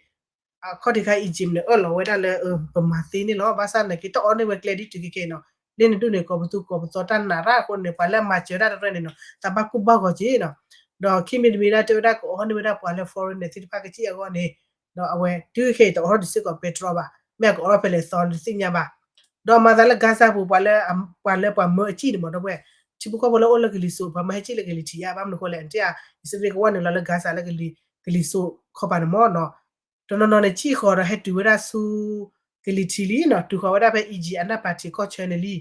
အခီၣ်ထံးခါ Egypt န့ၣ် အၢၣ်လီၤဝဲဒၣ်လၢ ပမၤသ့န့ၣ်လီၤ ဘၣ်ဆၣ်နာ်က့ တအိးန့ၢ်ဝဲကျဲဒ်တုၤခဲခဲနီၤ လၢနဒိၣ်န့ၣ် ကိးပသူကိးပသီတၢ်နာ်ရၣ်အဃိန့ၣ် ပှၤလၢအမၤစၢၤတၢ်တရၢန့ၣ်နီၤ သးဘၣ်ကူၣ်ဘၣ်ဂီၤက့ၤနီၤ ဒီးခံမံၤတမံၤဒၣ်တဲဝဲဒၣ်ကအိးန့ၢ်ဝဲဒၣ်ပှၤလၢ foreigner သ့ၣ်တဖၣ်ကစံၣ်အဂီၢ်န့ၣ် ဒီးအဝဲတုၤခဲအံၤတအိးထီၣ်ဒံးစ့ၢ်ကီးပဲတြီဘၣ် မ့ၢ်အကအိးထီၣ်ဖဲလဲၣ်သီလၢတသ့ၣ်ညါဘၣ် ဒီးမၤသးလၢ Gaza ပူၤ ပှၤလၢ ပှၤလၢပှၤမၢအစံၣ်န့ၣ်မ့ၢ်ဒီပုၢ်ဝဲၢ် ထံဖိကီၢ်ဖိလၢအိၣ်လၢကလံၤစိး ပှၤမၢဟဲစံၣ်လၢကလံၤထံးဧါ ဘၣ်မနုၤဃိလဲၣ် အတဲအံၤ အံၣ်စရ့လးကဝဲနုာ်လီၤလၢ Gaza လၢကလံၤစိးခီပၤန့ၣ်မ့ၢ်နီၤ တနီၤနီၤန့ၣ် စံၣ်ဃီၤဒီးဟဲတုၤဝဲဒၣ်ဆူ ကလံၤထံးလံနီၤ တုၤဃီၤဝဲဒၣ်ဖဲ Egypt အနၢ်ပၤထံးကီၢ်ဆၢန့ၣ်လံ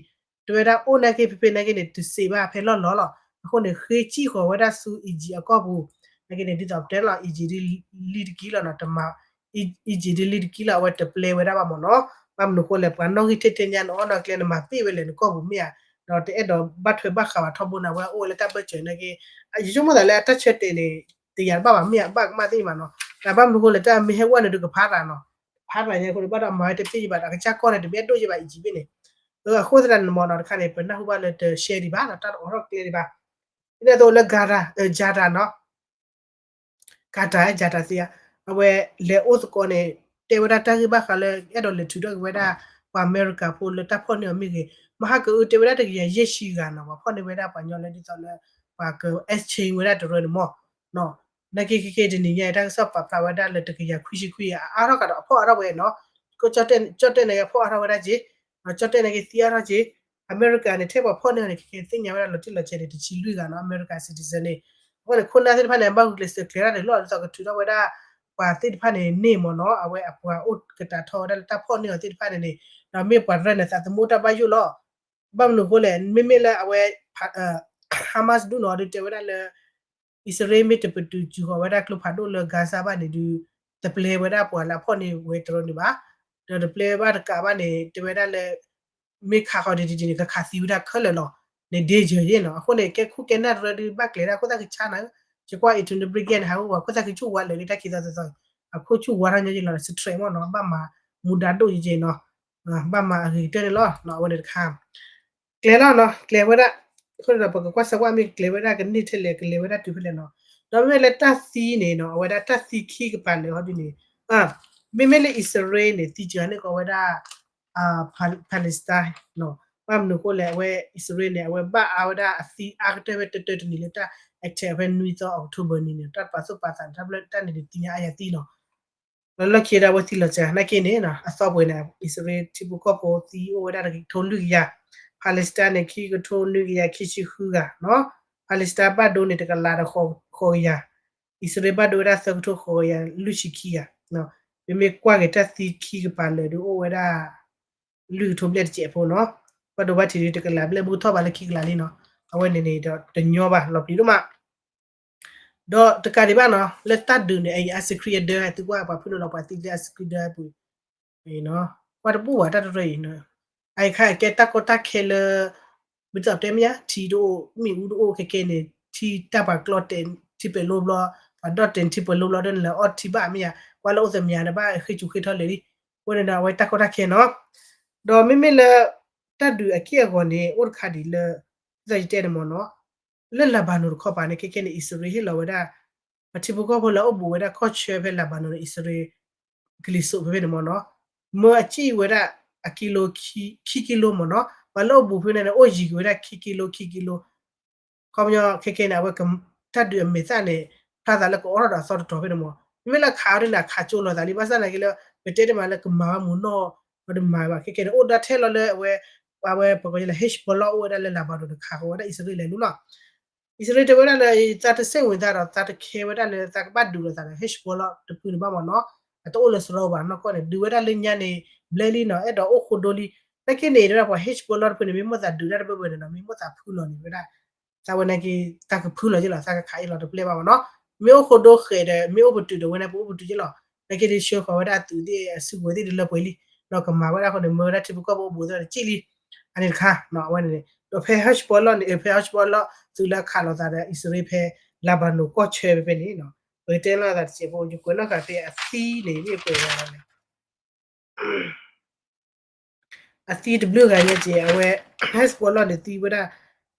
တဲဝဲဒၣ်အိၣ်နာ်က့ဖဲဖဲနာ်က့န့ၣ် တစံးဘၣ်ဖဲလီၢ်လီၤလီၤ အဃိန့ၣ် ဃ့စံၣ်ဃီၤဝဲဒၣ်ဆူ Egypt အကီၢ်ပူၤ နာ်က့န့ၣ် ဒ်သိးပတဲလီၤ Egypt ဒ်လံတကံလီၤနီၤ တမၤ Egypt ဒ်လံတကံလီၤ အဝဲတပျဲဝဲဒၣ်ဘၣ်မ့ၢ်နီၤ ဘၣ်မနုၤဃိလဲၣ် ပှၤနီၣ်ဂံၢ်ထဲထဲညါန့ၣ် အီၣ်နီၢ်ကျဲန့ၣ် မၤပ့ၢ်ဝဲလဲၣ်နကီၢ်ပူၤမ့ၢ်ဧါ ဒီးတအဲၣ်ဒိးဘၣ်ထွဲဘၣ်ဃးဘၣ်ထီဘိန့ၣ် အဝဲအိၣ်ဝဲလၢတၢ်ဘၢၣ်စၢၤနာ်က့ ယဆိကမိၣ်သးလၢအတၢ်ဆၢတဲာ်န့ၣ် တယာ်တဘၣ်ဘၣ် မ့ၢ်ဧါ ဘၣ်ကမၣ်သ့ၣ်မးနီၤ တၢ်ဘၣ်မနုၤဃိလဲၣ် တၢ်မ့ၢ်ဟဲဝဲနုာ်ဒုးကဖးတၢ်နီၤ ဖးတၢ်ညါအဃိန့ၣ် ဘၣ်ဒီးမၤဝဲတပ့ၢ်ယံၤဘၣ်ဒီး အကစၢ်ကီၢ်န့ၣ် တမ့ၢ်အဒိၣ်ယံၤဘၣ် Egypt ဘ့ၣ်န့ၣ် အဃိသတးန့ၣ်မ့ၢ်နီၤ တခါန့ၣ် ပနၢ်ဟူဘၣ်လၢတရှဲဒံးဘၣ်နီၤ တၢ်တအိးထီၣ်ကျဲဒံးဘၣ် ဒ်သိးလၢ Gaza Gaza နီၤ Qatar Qatar သ့ဧါ အဝဲလဲၤအိၣ်သကိးန့ၣ် တဲဝဲဒၣ်တၢ်ဂ့ၢ်ဘၣ်ဃးလၢ အဲၣ်ဒိးလဲၤထုးထီၣ်က့ၤဝဲဒၣ် ပှၤအမဲရကၤဖိလၢတၢ်ဖီၣ်န့ၢ်အီၤမ့ၢ်ဂ့ၤ မဟါကအုတဲဝဲဒၣ်တကယၤယဲၢ်ဆံဂၤနီၤ ပှၤဖီၣ်န့ၢ်ဝဲဒၣ်ပှၤညီလၢဒ်သိးလၢ ပှၤက exchange ဝဲဒၣ်တရၢန့ၣ်မ့ၢ်နီၤ နာ်က့ခဲကဲတနံၤညါအံၤ တၢ်ကစီၣ်ပာ်ဖျါဝဲဒၣ်လၢတကယၤခွံဆံခွံအါထီၣ်ကဒီး အဖီၣ်အါထီၣ်ဝဲနီၤ, ကၠီၣ်တဲၣ်န့ၣ်က့ၤဖီၣ်အါထီၣ်ဝဲဒၣ်က့ၤ, ကၠီၣ်တဲၣ်န့ၣ်က့ၤသံအါထီၣ်က့ၤ, အမဲရကၤန့ၣ် ထဲပှၤဖီၣ်န့ၢ်အီၤန့ၣ် ခဲကဲသ့ၣ်ညါဝဲဒၣ်လီၤတံၢ်လီၤဆဲးန့ၣ် တဆံလွံၢ်ဂၤနီၤ အမဲရကၤ citizen န့ၣ်, အဃိန့ၣ် ခိၣ်နၢ်သ့ၣ်တဖၣ်န့ၣ် ဘၣ်ဂုာ်ကျဲးစၢးကျဲၤတၢ်န့ၣ် လီၢ်ဒ်သိးကထုးထီၣ်ဝဲဒၣ် ပှၤသ့ၣ်တဖၣ်န့ၣ်န့ၢ်မ့ၢ်နီၤ အဝဲအပှၤအိၣ်ကတၢ်ထီၣ်ဝဲဒၣ်လၢတၢ်ဖီၣ်န့ၢ်အီၤသ့ၣ်တဖၣ်န့ၣ်န့ၣ်, ဒီးမ့ၢ်ပှၤရဲၣ်န့ၣ် သးသမူတၢ်ဘၣ်ယိၣ်လီၤ. ဘၣ်မနုၤအဃိလဲၣ် မ့မ့ၢ်လၢအဝဲ Hamas ဒုးနီၤဒုးတဲဝဲဒၣ်လၢ အံၣ်စရ့လးမ့ၢ်တပတုာ်စူၤဃီၤဝဲဒၣ်ကျိဖးဒိၣ်လၢ Gaza ဘၣ်န့ၣ်ဒုး တပျဲဝဲဒၣ်ပှၤလၢအဖီၣ်န့ၢ်ဝဲတရၢန့ၣ်ဘၣ်, ဒီးတပျဲဘၣ်တကးဘၣ်န့ၣ် တဲဝဲဒၣ်လၢ မ့ၢ်ခးဃီၤဒ်ဒ်န့ၣ် ကခးသံဝဲဒၣ်ခဲလၢာ်လီၤ, န့ၣ် danger ယ့ၣ်နီၤ. အဃိန့ၣ် ကဲခိၣ်ကဲနၢ်တရၢဒုး ဘၣ်ကျဲၤဒၣ်ခိၣ်သၣ်ကဆါနၤ, ယကွၢ် Anthony Blinken န့ၣ် ဟးဂီၤဝဲခိၣ်သၣ်ကဆူၣ်ဝါလၢာ်လံ တၢ်ခံသီသီသီ, အခိၣ်ဆူၣ်ဝါထီၣ်ညီယ့ၣ်လီၤ stress မ့ၢ်နီၤ ဘၣ်မၤမူဒါဒိၣ်ယ့ၣ်နီၤ, ဘၣ်မၤအဂ့ၤကတၢၢ်န့ၣ်လီၤ. အဝဲန့ၣ်တခါ ကျဲၤလီၤနီၤ ကျဲၤဝဲဒၣ်, အဃိန့ၣ်ဒီး ပကကွၢ်စၢၤကွၢ်မ့ၢ်ကျဲၤဝဲဒၣ်ကန့ၢ်ထဲလဲၣ် ကလဲၤဝဲဒၣ်တုၤဖဲလဲၣ်နီၤ. ဒီးမ့မ့ၢ်လၢတၢ်သံန့ၣ်နီၤ အဝဲဒၣ်တၢ်သံခံကပၤလၢာ်ဟီဒ်န့ၣ်, မ့မ့ၢ်လၢအံၣ်စရ့လးန့ၣ် သံစှၤန့ၢ်ကီးဝဲဒၣ် Palestine နီၤ. ဘၣ်မနုၤအဃိလဲၣ် အဝဲအံၣ်စရ့လးန့ၣ် အဝဲဘၣ်အါဝဲဒၣ်အသံအါကတၢၢ်ဖဲတၢတၢတနံၤလၢတၢ် attack ဖဲနွံသီ October န့ၣ်န့ၣ် တၢ်ပာ်သူၣ်ပာ်သးန့ၣ် တၢ်ဘျၢတၢ်န့ၣ်ဒုးသံညါအါယၤသံနီၤ. လၢလီၢ်ခံဒၣ်ဝဲသံလီၤစှၤနာ်က့န့ၣ် အသီပှဲၤန့ၣ် အံၣ်စရ့လးထံဖိကီၢ်ဖိသံအိၣ်ဝဲဒၣ်တကထိလွံၢ်ကယၤ, Palestine န့ၣ် ခံကထိနွံကယၤခံဆံဃုဂၤနီၤ, Palestine ဘၣ်ဒိန့ၣ် တကလးဒီးဃိးကယၤ, အံၣ်စရ့လးဘၣ်ဒိဝဲဒၣ်သၢကထိဃိးကယၤလွံၢ်ဆံခံဂၤ, မ့မ့ၢ်ကွၢ်က့ၤတၢ်သံခံကပၤလၢာ်ဒုးအိၣ်ဝဲဒၣ် လွံၢ်ကထိဘျဲၣ်တစဲးဖိနီၤ, ဘၣ်ဒိဘၣ်ထံးဒုးတကလးဘျဲၣ် ဘူးထီၣ်ဘၣ်လၢခံကလးလံနီၤ, အဝဲန့ၣ်န့ၣ်ဒီးတညီဘၣ် လီၤပျံၤဒိၣ်မး ဒီးတကးဒံးဘၣ်နီၤ လၢတၢ်ဒုးန့ၣ် အံၤအစကရံအဒၢ သုကွၢ်ပှၤဖုၣ်နုာ်လီၤပှၤသံလၢအစကရံဒၢအပူၤ, ကွၢ်တဘူၣ်ဘၣ်တၢ်တရၢအံၤ, အအံၤခါကဲတၢ်ကီတၢ်ခဲလၢ မ့ၢ်တတဲမ့ၢ်ယါ ထံတအိၣ် မ့ၣ်အူတအိၣ်ခဲကဲန့ၣ် ထံတၢ်ပှၤကျီတဲာ် ထံပှဲၤလိဘျီ, ပှၤဒီၣ်တဲာ်ထံပှဲၤလိဘျီဒီးန့ၣ် လဲၤအီၣ်ထံဘၣ်မ့ၢ်ယါ, ကွၢ်လၢအိၣ်သမံၤတဘၣ်ဃ့ၢ်ဆူၣ်ဃ့ၢ်ထီၣ်လၢာ်လံ, အဃိန့ၣ်ဒီးအဝဲတၢ်ကီတၢ်ခဲနီၤ, ဒီးမ့မ့ၢ်လၢ တၢ်ဒုးအက့ၢ်အဂီၤန့ၣ် အိၣ်တခါဒံးလၢ ဒ်သိးယတဲန့ၣ်မ့ၢ်နီၤ, လၢလၤဘၤနိၣ်တခီပၤန့ၣ် ခဲကဲန့ၣ် အံၣ်စရ့လးဟ့ၣ်လီၤဝဲဒၣ် ပှၤထံဖိကီၢ်ဖိလၢအအိၣ်ဘူးဝဲဒၣ်ကီၢ်ဆၢဖဲလၤဘၤနိၣ်န့ၣ် အံၣ်စရ့လး ကလံၤစိးဖဲဖဲန့ၣ်မ့ၢ်နီၤ, မၢအစံၣ်ဝဲဒၣ်အကံလိ ခံကံလိမ့ၢ်နီၤ, ပှၤလၢအအိၣ်ဘူးဖဲန့ၣ်န့ၣ် အိၣ်ယံၤက့ၤဝဲဒၣ်ခံကံလိ ခံကံလိ ခီပညီခဲကဲန့ၣ် အဝဲ တၢ်ဒုးအမဲာ်သၣ်န့ၣ် ဖျါသးလၢကအိးထီၣ်ဒီးအသီတတီၤဖဲန့ၣ်မ့ၢ်, မ့မ့ၢ်လၢခးအီၤဒ်န့ၣ် အခးကၠိလီၤသးလံ ဘၣ်ဆၣ်သနာ်က့လၢ ပတဲတမံၤလၢကမၤဝဲမူနီၣ် ဒီးတမၤဘၣ် ခဲကဲန့ၣ် အိၣ်ဒၣ်ထဲလီၤလၢအဝဲ အဝဲပကိးလၢ Hezbollah အိၣ်ဝဲဒၣ်လၢလၤဘၤနိၣ်န့ၣ် ခးဃီၤဝဲဒၣ်အံၣ်စရ့လးလဲၤလူလီၤ. အံၣ်စရ့လးတဲဝဲဒၣ်လၢ သးတစဲးဝံၤသးဒီး သးတခဲဝဲဒၣ်လၢသးကဘၣ်ဒုးလိာ်သးဒီး Hezbollah တဖုန့ၣ်ဘၣ်မ့ၢ်နီၤ, အတအိၣ်လၢစရီဘၣ်နီၢ်ကီၢ်န့ၣ် ဒုးဝဲဒၣ်လၢညါန့ၣ် ဘျဲလံနီၤ အဲၣ်ဒိးအိၣ်ဃိဒိလံ. နာ်က့န့ၣ် တဲဝဲဒၣ်ပှၤ Hezbollah တဖုန့ၣ် မ့ၢ်မိၣ်သးဒုးတၢ်တဘၢဘၢန့ၣ်နီၤ မ့ၢ်မိၣ်သးဖုလီၤန့ၣ်ဝဲဒၣ် သးဝဲနာ်က့ သးကဖုလီၤက့လီၤ သးကခးအ့ၣ်လီၤတပျဲၢ်ဘၣ်မ့ၢ်နီၤ. မ့ၢ်အိၣ်ဃိဒိဃဲၤဒီး မ့ၢ်အိၣ်ပတုာ်ဒီးဝဲန့ၣ် ပအိၣ်ပတုာ်က့လီၤ. နာ်က့ဒ်ဆှၢဃီၤဝဲဒၣ်အသုးသ့ၣ်အစုကဝဲၤသ့ၣ်တလၢပှဲၤလံ ဒီးကမၤဝဲဒၣ်အဃိန့ၣ် မၢဝဲဒၣ်ထံဖိကီၢ်ဖိအိၣ်ဘူးသ့ၣ်တစံၣ်လံ. အန့ၣ်တခါ အဝဲန့ၣ် ဒီးဖဲ Hezbollah န့ၣ် ဖဲ Hezbollah သုးလၢအခးလိာ်သးဒီးအံၣ်စရ့လးဖဲ လၤဘၤနိၣ်ကီၢ်ဆၢဖဲဖဲန့ၣ် ပကတဲလီၤသးတစဲးဖိ ယကွဲးနီၣ်ဃာ်ဖဲအသံန့ၣ် မ့ၢ်ပှဲၤဝဲဒၣ်လဲၣ် အသံတဘျုးဂၤညါက့ အဝဲ Hezbollah န့ၣ်သံဝဲဒၣ်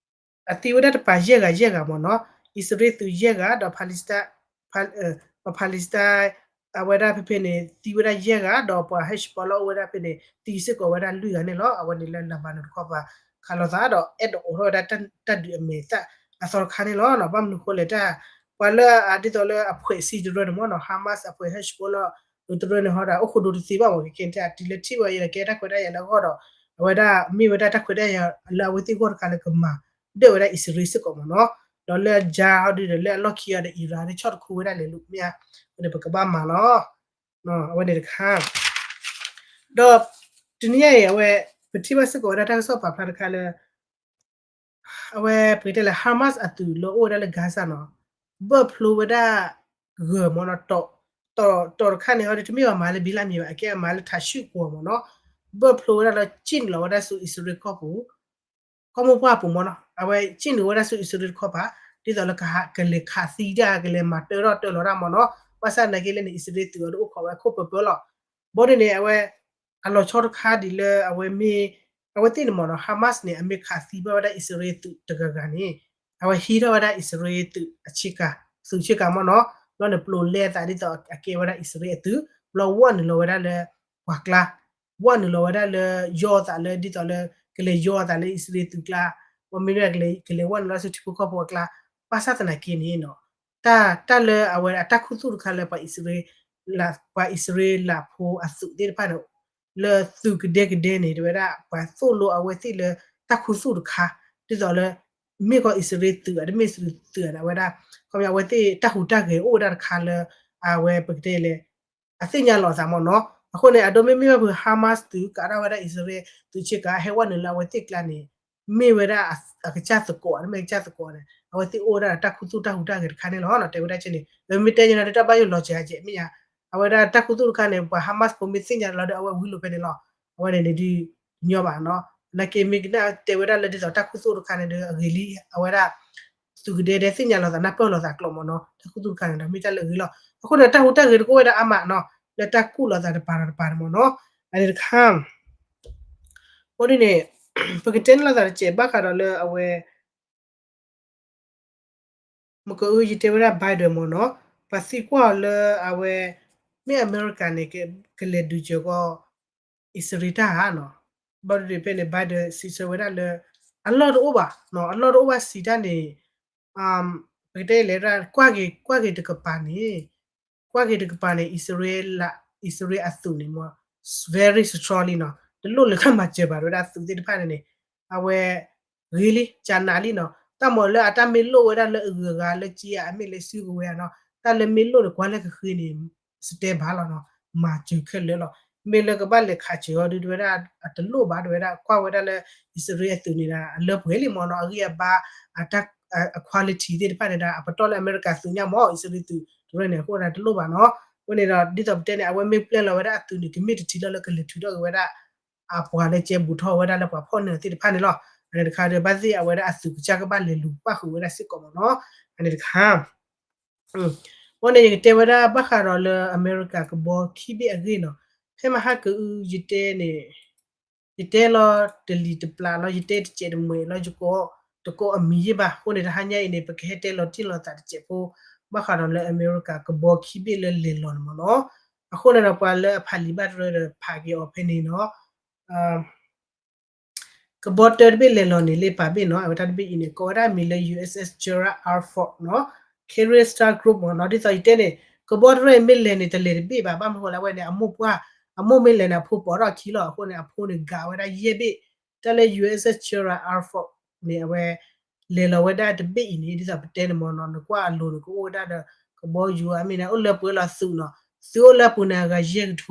အသံဝဲဒၣ်တပၤယဲၢ်ဂၤယဲၢ်ဂၤမ့ၢ်နီၤ, အံၣ်စရ့လးသုးယဲၢ်ဂၤ ဒီး Palestine ပှၤ Palestine အဝဲဒၣ်ဖဲဖဲန့ၣ် သံဝဲဒၣ်ယဲၢ်ဂၤ ဒီးပှၤ Hezbollah အိၣ်ဝဲဒၣ်ဖဲန့ၣ် သံစ့ၢ်ကီးဝဲဒၣ်လွံၢ်ဂၤန့ၣ်လီၤ. အဝဲန့ၣ်လၢ Lebanon တခီပၤ ခးလိာ်သးဒီး အဲၣ်ဒိးအိးထီၣ်ဝဲဒၣ်တၢ်ဒုးအမဲာ်သၣ်အသီတခါန့ၣ်လီၤ. ဘၣ်မနုၤဃိလဲၣ်တၢ် ပှၤလၢအဒ်သိးလၢအဖှဲးစံတရၢန့ၣ်မ့ၢ်နီၤ Hamas အဖှဲး Hezbollah တရၢန့ၣ်ဟီဒီး အိၣ်ခိးဒိတသ့ဘၣ်မ့ၢ် ကကဲတၢ်တုၤလၢထံၣ်ဝဲယဲလၢကဲတၢ်ခွဲးတၢ်ယာ်လၢအဂီၢ်ဒီး အဝဲဒၣ်မ့ၢ်ဝဲဒၣ်တၢ်ခွဲးတၢ်ယာ်လၢအဝဲသ့ၣ်အဂီၢ်တခါလၢကမၤဒၣ်ဝဲဒၣ်အံၣ်စရ့လးစ့ၢ်ကီးမ့ၢ်နီၤ, ဒီးလၢအယါဟီဒုဒီးလၢအလီၢ်ခံအီၤဒီး Iran န့ၣ်ဆီၣ်တခူဝဲဒၣ်လဲၤလူၤမ့ၢ်ဧါ, အဝဲန့ၣ်ပကဘၣ်မၤလီၤ. အဝဲန့ၣ်တခါ ဒီးတနံၤညါအံၤ အဝဲ ပထံၣ်ဘၣ်စ့ၢ်ကီးဝဲဒၣ်တၢ်ကစီၣ်ပာ်ဖျါတခါလၢ အဝဲပကတဲလၢ Hamas အသုးလၢအိၣ်ဝဲဒၣ်လၢ Gaza နီၤ, ဘၢၣ်ဖျိဝဲဒၣ်ဂၢၢ်မ့ၢ်နီၤ, တီၢ်တခါန့ၣ်ဟီဒီး တမ့ၢ်ဘၣ်မၤလၢဘံလၢမံၤဘၣ် အကဲအမၤလၢထးဆူၣ်ကွီၢ်မ့ၢ်နီၤ, ဘၢၣ်ဖျိဝဲဒၣ်လၢကၠံၣ်နုာ်လီၤဝဲဒၣ်ဆူအံၣ်စရ့လးကီၢ်ပူၤ ကီၢ်မိၢ်ပှၢ်ပူၤမ့ၢ်နီၤ, အဝဲကၠံၣ်နုာ်ဝဲဒၣ်ဆူအံၣ်စရ့လးတခီပၤ ဒ်သိးလၢကလဲၤခးသံတၢ် ကလဲၤမၤတၢထီၣ်တၢလီၤတၢ်မ့ၢ်နီၤ, ဘၣ်ဆၣ်သနာ်က့လၢန့ၣ် အံၣ်စရ့လးသုးအီၤဒုးအိၣ်ခိးဝဲခိၣ်ပၢၤပၢၤလီၤ. ဘီဒ်န့ၣ် အဝဲ အလီၤဆီတခါဒ်လၢအဝဲမ့ၢ် အဝဲသ့ၣ်န့ၣ်မ့ၢ်နီၤ Hamas န့ၣ် အမ့ၢ်ခးသံဘၣ်ဝဲဒၣ်အံၣ်စရ့လးသုးတဂၤဂၤန့ၣ် အဝဲဟံးထီၣ်ဝဲဒၣ်အံၣ်စရ့လးသုးအဆ့ကၤ သုးဆ့ကၤမ့ၢ်နီၤ, ဘျီန့ၣ် ပျိးလဲအသးဒ်သိးအကဲဝဲဒၣ်အံၣ်စရ့လးအသုး ဘျီဝဲနုာ်လီၤဝဲဒၣ်လၢပှၤကျါ, ဝဲနုာ်လီၤဝဲဒၣ်လၢယီအသးလၢဒ်သိးလၢ ကလဲၤယီအသးလၢအံၣ်စရ့လးသုးကျါ, ပှၤမ့ၢ်ကလဲၤဝဲနုာ်လီၤဆူထံဖိကီၢ်ဖိအကျါ, ဘၣ်ဆၣ်သနာ်က့န့ၣ်နီၤ တၢ်လၢအဝဲအတၢ်ခူသူၣ်တခါလၢ ပှၤအံၣ်စရ့လးဖိအသုးသ့ၣ်တဖၣ်န့ၣ် လၢသုးကဒဲကဒဲန့ၣ် တဲဝဲဒၣ် ပှၤသိၣ်လိအဝဲသ့ၣ်လၢတၢ်ခူသူၣ်တခါ ဒ်သိးလၢ မ့ၢ်ကီးအံၣ်စရ့လးသုးဧါ တမ့ၢ်အံၣ်စရ့လးသုးဧါန့ၣ် အဝဲဒၣ် ခီပညီအဝဲသ့ၣ်တၢ်ဟူးတၢ်ဂဲၤအိၣ်ဝဲဒၣ်တခါလၢ အဝဲပကတဲလဲၣ် အသ့ၣ်ညါလီၤအသးမ့ၢ်နီၤ. အဃိန့ၣ် အဒိမ့ၢ်မ့ၢ်ဘၣ်ဖုး Hamas သုးကးထီၣ်ဝဲဒၣ်အံၣ်စရ့လးသုးဆ့ကၤ ဟဲဝဲနုာ်လၢအဝဲသ့ၣ်ကျါန့ၣ် မ့ၢ်ဝဲဒၣ်အကစၢ်သကိး တမ့ၢ်ကစၢ်သကိးန့ၣ် အဝဲသ့ၣ်အိၣ်ဝဲဒၣ်တၢ်ခူသူၣ်တၢ်ဟူးတၢ်ဂဲၤတခါန့ၣ်လီၤ. တဲဝဲဒၣ်ကဲန့ၣ် မ့ၢ်တဲညါဒီးတၢ်ဘၣ်ယိၣ်လီၤစဲးကဲးမ့ၢ်ညါ အဝဲဒၣ်တၢ်ခူသူၣ်တခါန့ၣ် ပှၤ Hamas ဖိမ့ၢ်သ့ၣ်ညါလီၤဒီးအဝဲဝံလိာ်ဖဲန့ၣ်လီၤ. အဝဲန့ၣ်န့ၣ်ဒုးညီဘၣ်နီၤ. နာ်က့မ့ၢ်ကနၣ်တဲဝဲဒၣ်လၢဒ်သိးတၢ်ခူသူၣ်တခါန့ၣ်ဒီးအဂ့ၤလံ အဝဲဒၣ် သုးကဒဲဒဲသ့ၣ်ညါလီၤသးနၢ်ပၢၢ်လိာ်သးကျိာ်မ့ၢ်နီၤ တၢ်ခူသူၣ်တခါန့ၣ်ဒီးမ့ၢ်တၢ်လၢအဂ့ၤလီၤ. အဃိန့ၣ် တၢ်ဟူးတၢ်ဂဲၤတကအိၣ်ဝဲဒၣ်အါမးနီၤ လၢတၢ်ကူၣ်လိာ်သးတပၤဒီးတပၤန့ၣ်မ့ၢ်နီၤ. အန့ၣ်တခါ အဃိဒ်န့ၣ် ပကတဲန့ၣ်လိာ်သးတစဲးဘၣ်ဃးဒီးလၢအဝဲ မ့ၢ်ကအု ယတဲဝဲဒၣ် Biden မ့ၢ်နီၤ ပှၤသံကွၢ်အီၤလၢအဝဲ မ့ၢ်အမဲရကၤန့ၣ် ကလဲၤဒုးစၢၤကီး အံၣ်စရ့လးတၢ်ဧါနီၤ. ဘၣ်ဒုးဖဲန့ၣ် Biden စံးဆၢဝဲဒၣ်လၢ အလီၢ်တအိၣ်ဘၣ်နီၤ အလီၢ်တအိၣ်ဘၣ်စံးတၢ်န့ၣ် ပကတဲလဲၣ် ကွၢ်က့ၤ ကွၢ်က့ၤတကပၤန့ၣ် ကွၢ်က့ၤတကပၤန့ၣ် အံၣ်စရ့လး အံၣ်စရ့လးအသုးန့ၣ်မ့ၢ် very strong လံနီၤ တလိၣ်လၢကမၤစၢၤဘၣ်ဝဲဒၣ်သုးသ့ၣ်တဖၣ်န့ၣ်န့ၣ် အဝဲ ဂ့ၤလံ ကနးလံနီၤ တၢ်မၤလၢအတၢ်မ့ၢ်လိၣ်ဝဲဒၣ်လၢအဂုၤအဂၤလၢကံအမ့ၢ်လဲၤစုကဝဲၤဧါနီၤ တၢ်လၢမ့ၢ်လိၣ်န့ၣ် ကွၢ်လၢကဃ့န့ၣ် စတဲဘၣ်လီၤနီၤ မၤစၢၤခဲလၢာ်လီၤ မ့ၢ်လၢကဘၣ်လဲၤခးစၢၤအီၤဒုးတဝဲဒၣ် အတလိၣ်ဘၣ်တဝဲဒၣ် ကွၢ်ဝဲဒၣ်လၢ အံၣ်စရ့လးအသုးန့ၣ်ဒီး အလၢပှဲၤလံမ့ၢ်နီၤ အဂံၢ်အဘါ အတၢ် အ quality သ့ၣ်တဖၣ်န့ၣ်ဒီး အပတီၢ်လၢအမဲရကၤသုးညါမ့ၢ် အံၣ်စရ့လးသုးတရၢန့ၣ် အဃိဒၣ်တလိၣ်ဘၣ်နီၤ အဃိန့ၣ်ဒီး ဒ်သိးပတဲန့ၣ် အဝဲမ့ၢ်ပျဲလီၤဝဲဒၣ်အသုးန့ၣ် ကမ့ၢ်တထံၣ်လီၤလၢကလဲၤထုးထီၣ်က့ၤဝဲဒၣ် အပှၤလၢကဲဘူးထီၣ်ဝဲဒၣ်လၢပှၤဖီၣ်န့ၢ်အီၤသ့ၣ်တဖၣ်န့ၣ်လီၤ အန့ၣ်တခါဒီး ဘၣ်သ့ၣ်အဝဲဒၣ်အသုးကစၢ်ကဘၣ်လဲၤလူၤပၣ်ဃုာ်ဝဲဒၣ်စ့ၢ်ကီးမ့ၢ်နီၤ အန့ၣ်တခါ အဃိန့ၣ် ယကတဲဝဲဒၣ်ဘၣ်ဃးဒီးလၢအမဲရကၤကဘီခံဘ့ၣ်အဂ့ၢ်နီၤ ဖဲမဟါကအု ယတဲန့ၣ် ယတဲလီၤတလံၤတပျၢ်လီၤ ယတဲတစဲးတမှဲၤလီၤ ယကိးတကိးအမံၤယ့ၢ်ဘၣ် အဃိန့ၣ် တဟါညါအံၤန့ၣ် ပကဟဲတဲလီၤတံၢ်လီၤသးတစဲးဖိ ဘၣ်ဃးဒီးလၢအမဲရကၤကဘီခံဘ့ၣ်လၢလဲၤလီၤန့ၣ်မ့ၢ်နီၤ အဃိန့ၣ်ဒီး ပှၤလၢအဖးလံာ်ဘၣ်တရၢဒီးဖးက့ၤအီၤဖဲန့ၣ်နီၤ ကဘီတၢတဘ့ၣ်လဲၤလီၤန့ၣ် လၢပာ်ဘ့ၣ်နီၤ အဝဲတၢ်တဘ့ၣ်အံၤန့ၣ် ကိးဝဲဒၣ်မံၤလၢ USS Gerald R Ford နီၤ Carrier Strike Group မ့ၢ်နီၤ ဒ်သိးယတဲန့ၣ် ကဘီတရၢအံၤမ့ၢ်လဲၤန့ၣ် တလဲၤတဘ့ၣ်ဘၣ် ဘၣ်မနုၤဃိလၢအဝဲန့ၣ် အမိၢ်ပှၢ် အမိၢ်မ့ၢ်လဲၤန့ၣ် အဖိပိာ်ထီၣ်အခံလီၤ အဃိန့ၣ် အဖိန့ၣ် ဂာ်ဝဲဒၣ်ယဲၢ်ဘ့ၣ် တၢ်လၢ USS Gerald R Ford န့ၣ် အဝဲ လဲၤလီၤဝဲဒၣ်တဘ့ၣ်အံၤန့ၣ် ဒ်သိးပတဲန့ၣ်မ့ၢ်နီၤ နကွၢ်အလိၤန့ၣ် ကအိၣ်ဝဲဒၣ်ဒီး ကဘီယူၤအမ့ၢ်န့ၣ် အိၣ်လၢပှဲၤလီၤသုးနီၤ သုးအိၣ်လၢအပူၤန့ၣ် အဂၤယဲၢ်ကထိ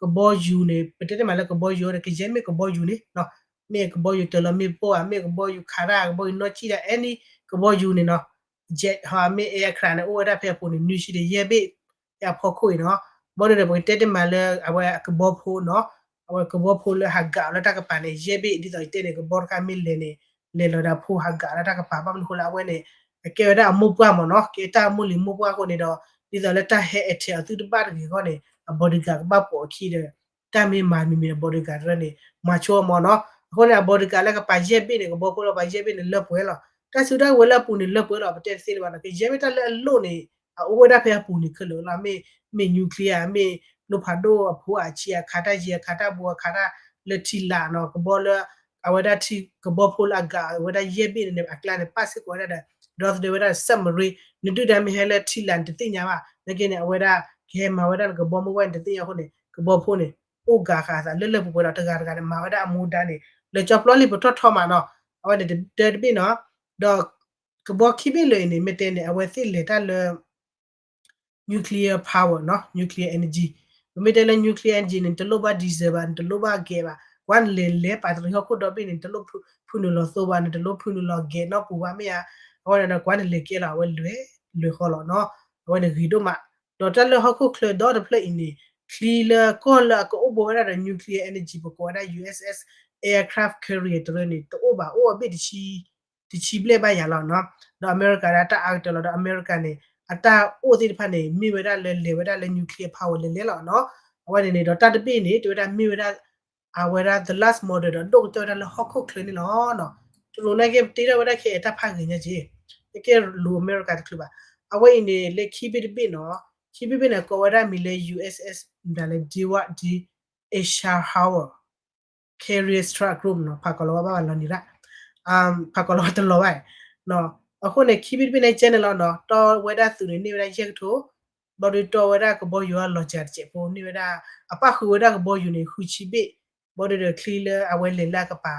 ကဘီယူၤန့ၣ် ပတဲတ့ၢ်မးလၢကဘီယူၤန့ၣ် ကယဲၢ်မ့ၢ်ကဘီယူၤန့ၣ်နီၤ မ့ၢ်ကဘီယူၤတၢ်လီၤမ့ၣ်ပိၢ်ဧါ မ့ၢ်ကဘီယူၤခးတၢ် ကဘီယူၤနီၢ်ကံၣ်တၢ် any ကဘီယူၤန့ၣ်နီၤ jet ဟီ မ့ၢ် aircraft န့ၣ် အိၣ်ဝဲဒၣ်ဖဲအပူၤန့ၣ် နွံဆံဒီးယဲၢ်ဘ့ၣ် ဖဲအဖီခိၣ်အံၤနီၤ ဘီဒုးန့ၣ် ပကတဲတ့ၢ်မးလၢအဝဲကဘီဖိနီၤ အဝဲကဘီဖိလၢဟးဂာ်အီၤလၢတၢ်ကပၤန့ၣ် ယဲၢ်ဘ့ၣ် ဒ်သိးယတဲန့ၣ် ကဘီတခါမ့ၢ်လဲၤန့ၣ် လဲၤလီၤဒီးအဖိဟးဂာ်လၢတၢ်ကပၤ ဘၣ်မနုၤဃိလၢအဝဲန့ၣ် အကဲဝဲဒၣ်အမိၢ်ပှၢ်မ့ၢ်နီၤ ကဲတၢ်အမိၢ်လံၤမိၢ်ပှၢ်အဃိန့ၣ်ဒီး ဒ်သိးလၢတၢ်ဟဲ attack အီၤသုတဘၣ်တဂ့ၤအဂီၢ်န့ၣ် အ bodyguard ကဘၣ်ပိာ်အခံဒီး တၢ်မ့ၢ်မၤမံၤမံၤဒီး bodyguard တရၢန့ၣ် မၤဆိအီၤမ့ၢ်နီၤ အဃိန့ၣ် အ bodyguard လၢကပၤယဲၢ်ဘ့ၣ်န့ၣ် ကဘီဖိလၢပၤယဲၢ်ဘ့ၣ်န့ၣ် လၢပှဲၤလီၤ တၢ်စုတၢ်ဝဲၤလၢအပူၤန့ၣ် လၢပှဲၤလီၤ ပတဲတသ့လၢၤဘၣ်နီၤ ကယဲၢ်မ့ၢ်တၢ်လၢအလိၣ်န့ၣ် အအိၣ်ဝဲဒၣ်ဖဲအပူၤန့ၣ်ခဲလၢာ်လီၤ မ့ၢ် မ့ၢ် nuclear မ့ၢ် ကျိဖးဒိၣ်အဖိအဆံး အခးတၢ်ယံၤ အခးတၢ်ဘိ အခးတၢ်လၢထံလာ်နီၤ ကဘီလၢ အဝဲဒၣ်ထံ ကဘီဖိလၢအဂာ်ဝဲဒၣ်ယဲၢ်ဘ့ၣ်န့ၣ် အကျါန့ၣ် ပၣ်စ့ၢ်ကီးဝဲဒၣ်ဒီး ဒီသဒၢဝဲဒၣ် submarine နဒုၣ်ဒါမ့ၢ်ဟဲလၢထံလာ်န့ၣ် တသ့ၣ်ညါဘၣ် နာ်က့န့ၣ် အဝဲဒၣ် ကဟဲမၤဝဲဒၣ်လၢကဘီမုၢ်ဝဲန့ၣ် တသ့ၣ်ညါအဃိန့ၣ် ကဘီဖိန့ၣ် အိၣ်ဂာ်ဃာ်အသးလၢလၢပှဲၤပှဲၤဒီး တဂၤတဂၤန့ၣ် မၤဝဲဒၣ်အမူဒါန့ၣ် လၢကၠီပျီလံပထီၣ်ထီမးနီၤ အဝဲန့ၣ်တၢတဘ့ၣ်နီၤ ဒီး ကဘီခံဘ့ၣ်လၢအံၤန့ၣ် မ့ၢ်တဲန့ၣ် အဝဲသ့ၣ်လဲၤတၢ်လၢ nuclear power နီၤ nuclear energy ပမ့ၢ်တဲလၢ nuclear energy န့ၣ် နတလိၣ်ဘၣ် diesel ဘၣ် နတလိၣ်ဘၣ် gas ဘၣ် ကွၢ်နလဲၤလဲၤပာ်တရံးဟီၣ်ခိၣ်ဒီဘ့ၣ်န့ၣ် နတလိၣ်ဖုနုာ်လီၤသိဘၣ် နတလိၣ်ဖုနုာ်လီၤ gas နီၢ်ပူၤဘၣ်မ့ၢ်ဧါ အဝဲန့ၣ်ဒီး ကွၢ်နလဲၤကဲလီၤ အဝဲလွဲၢ် လွဲၢ်ဃီလီၤနီၤ အဝဲန့ၣ်ဂ့ၤဒိၣ်မး ဒီးတၢ်လၢဟီၣ်ခိၣ်ချၢဒီတဖျၢၣ်အံၤန့ၣ် ချံလၢကီၢ်လၢအကအိၣ်ဘိဝဲဒၣ်ဒီး nuclear energy ပကိးဝဲဒၣ် USS aircraft carrier တရၢန့ၣ် တအိၣ်ဘၣ် အိၣ်အဘ့ၣ်တဆံ တဆံဘျဲၣ်ဘၣ်ယၤလီၤနီၤ ဒီးအမဲရကၤဒၣ်တၢ်အါကတၢၢ်လီၤ ဒီးအမဲရကၤန့ၣ် အတၢ်အိၣ်သ့ၣ်တဖၣ်န့ၣ် မ့ၢ်ဝဲဒၣ်လၢလဲၤဝဲဒၣ်လၢ nuclear power လဲၤလဲၤလီၤနီၤ အဝဲန့ၣ်န့ၣ်ဒီးတၢ်တဘ့ၣ်န့ၣ် တဲဝဲဒၣ်မ့ၢ်ဝဲဒၣ် အဝဲဒၣ် the last model ဒီးဒိၣ်ကတၢၢ်ဝဲဒၣ်လၢဟီၣ်ခိၣ်ချၢန့ၣ်လီၤနီၤ တလိၣ်နာ်က့ ပတ့ထီၣ်ဝဲဒၣ်ခဲအံၤတၢ်ဖးဂ့ၤညါက့ နာ်က့လူၤအမဲရကၤတချုးဘၣ် အဝဲအံၤန့ၣ် လၢခံဘ့ၣ်တဘ့ၣ်နီၤ ခံဘ့ၣ်ဘ့ၣ်န့ၣ် ကိးဝဲဒၣ်မံၤလၢ USS မတၤလၢ Edward D Eisenhower Carrier Strike Group နီၤ ဖးကီၤလီၤဝဲဘၣ်ဘၣ်လီၤန့ၣ်ဒၣ် ဖးကီၤလီၤဝဲတလီၤဘၣ်နီၤ အဃိန့ၣ် ခံဘ့ၣ်တဘ့ၣ်န့ၣ် ကဲန့ၣ်လီၤနီၤ, တီဝဲဒၣ်သုးန့ၣ် န့ၢ်ဝဲဒၣ်ယဲၢ်ကထိ, ဘျီဒုးတီဝဲဒၣ်ကဘီယူၤအလီၤစှၤတစဲးဖိ န့ၢ်ဝဲဒၣ် အပၣ်ဃုာ်ဝဲဒၣ်ကဘီယူၤန့ၣ် ဃုဆံဘ့ၣ်, ဘျီဒုးဒီးချံလၢအဝဲလဲၤလၢအကပၤ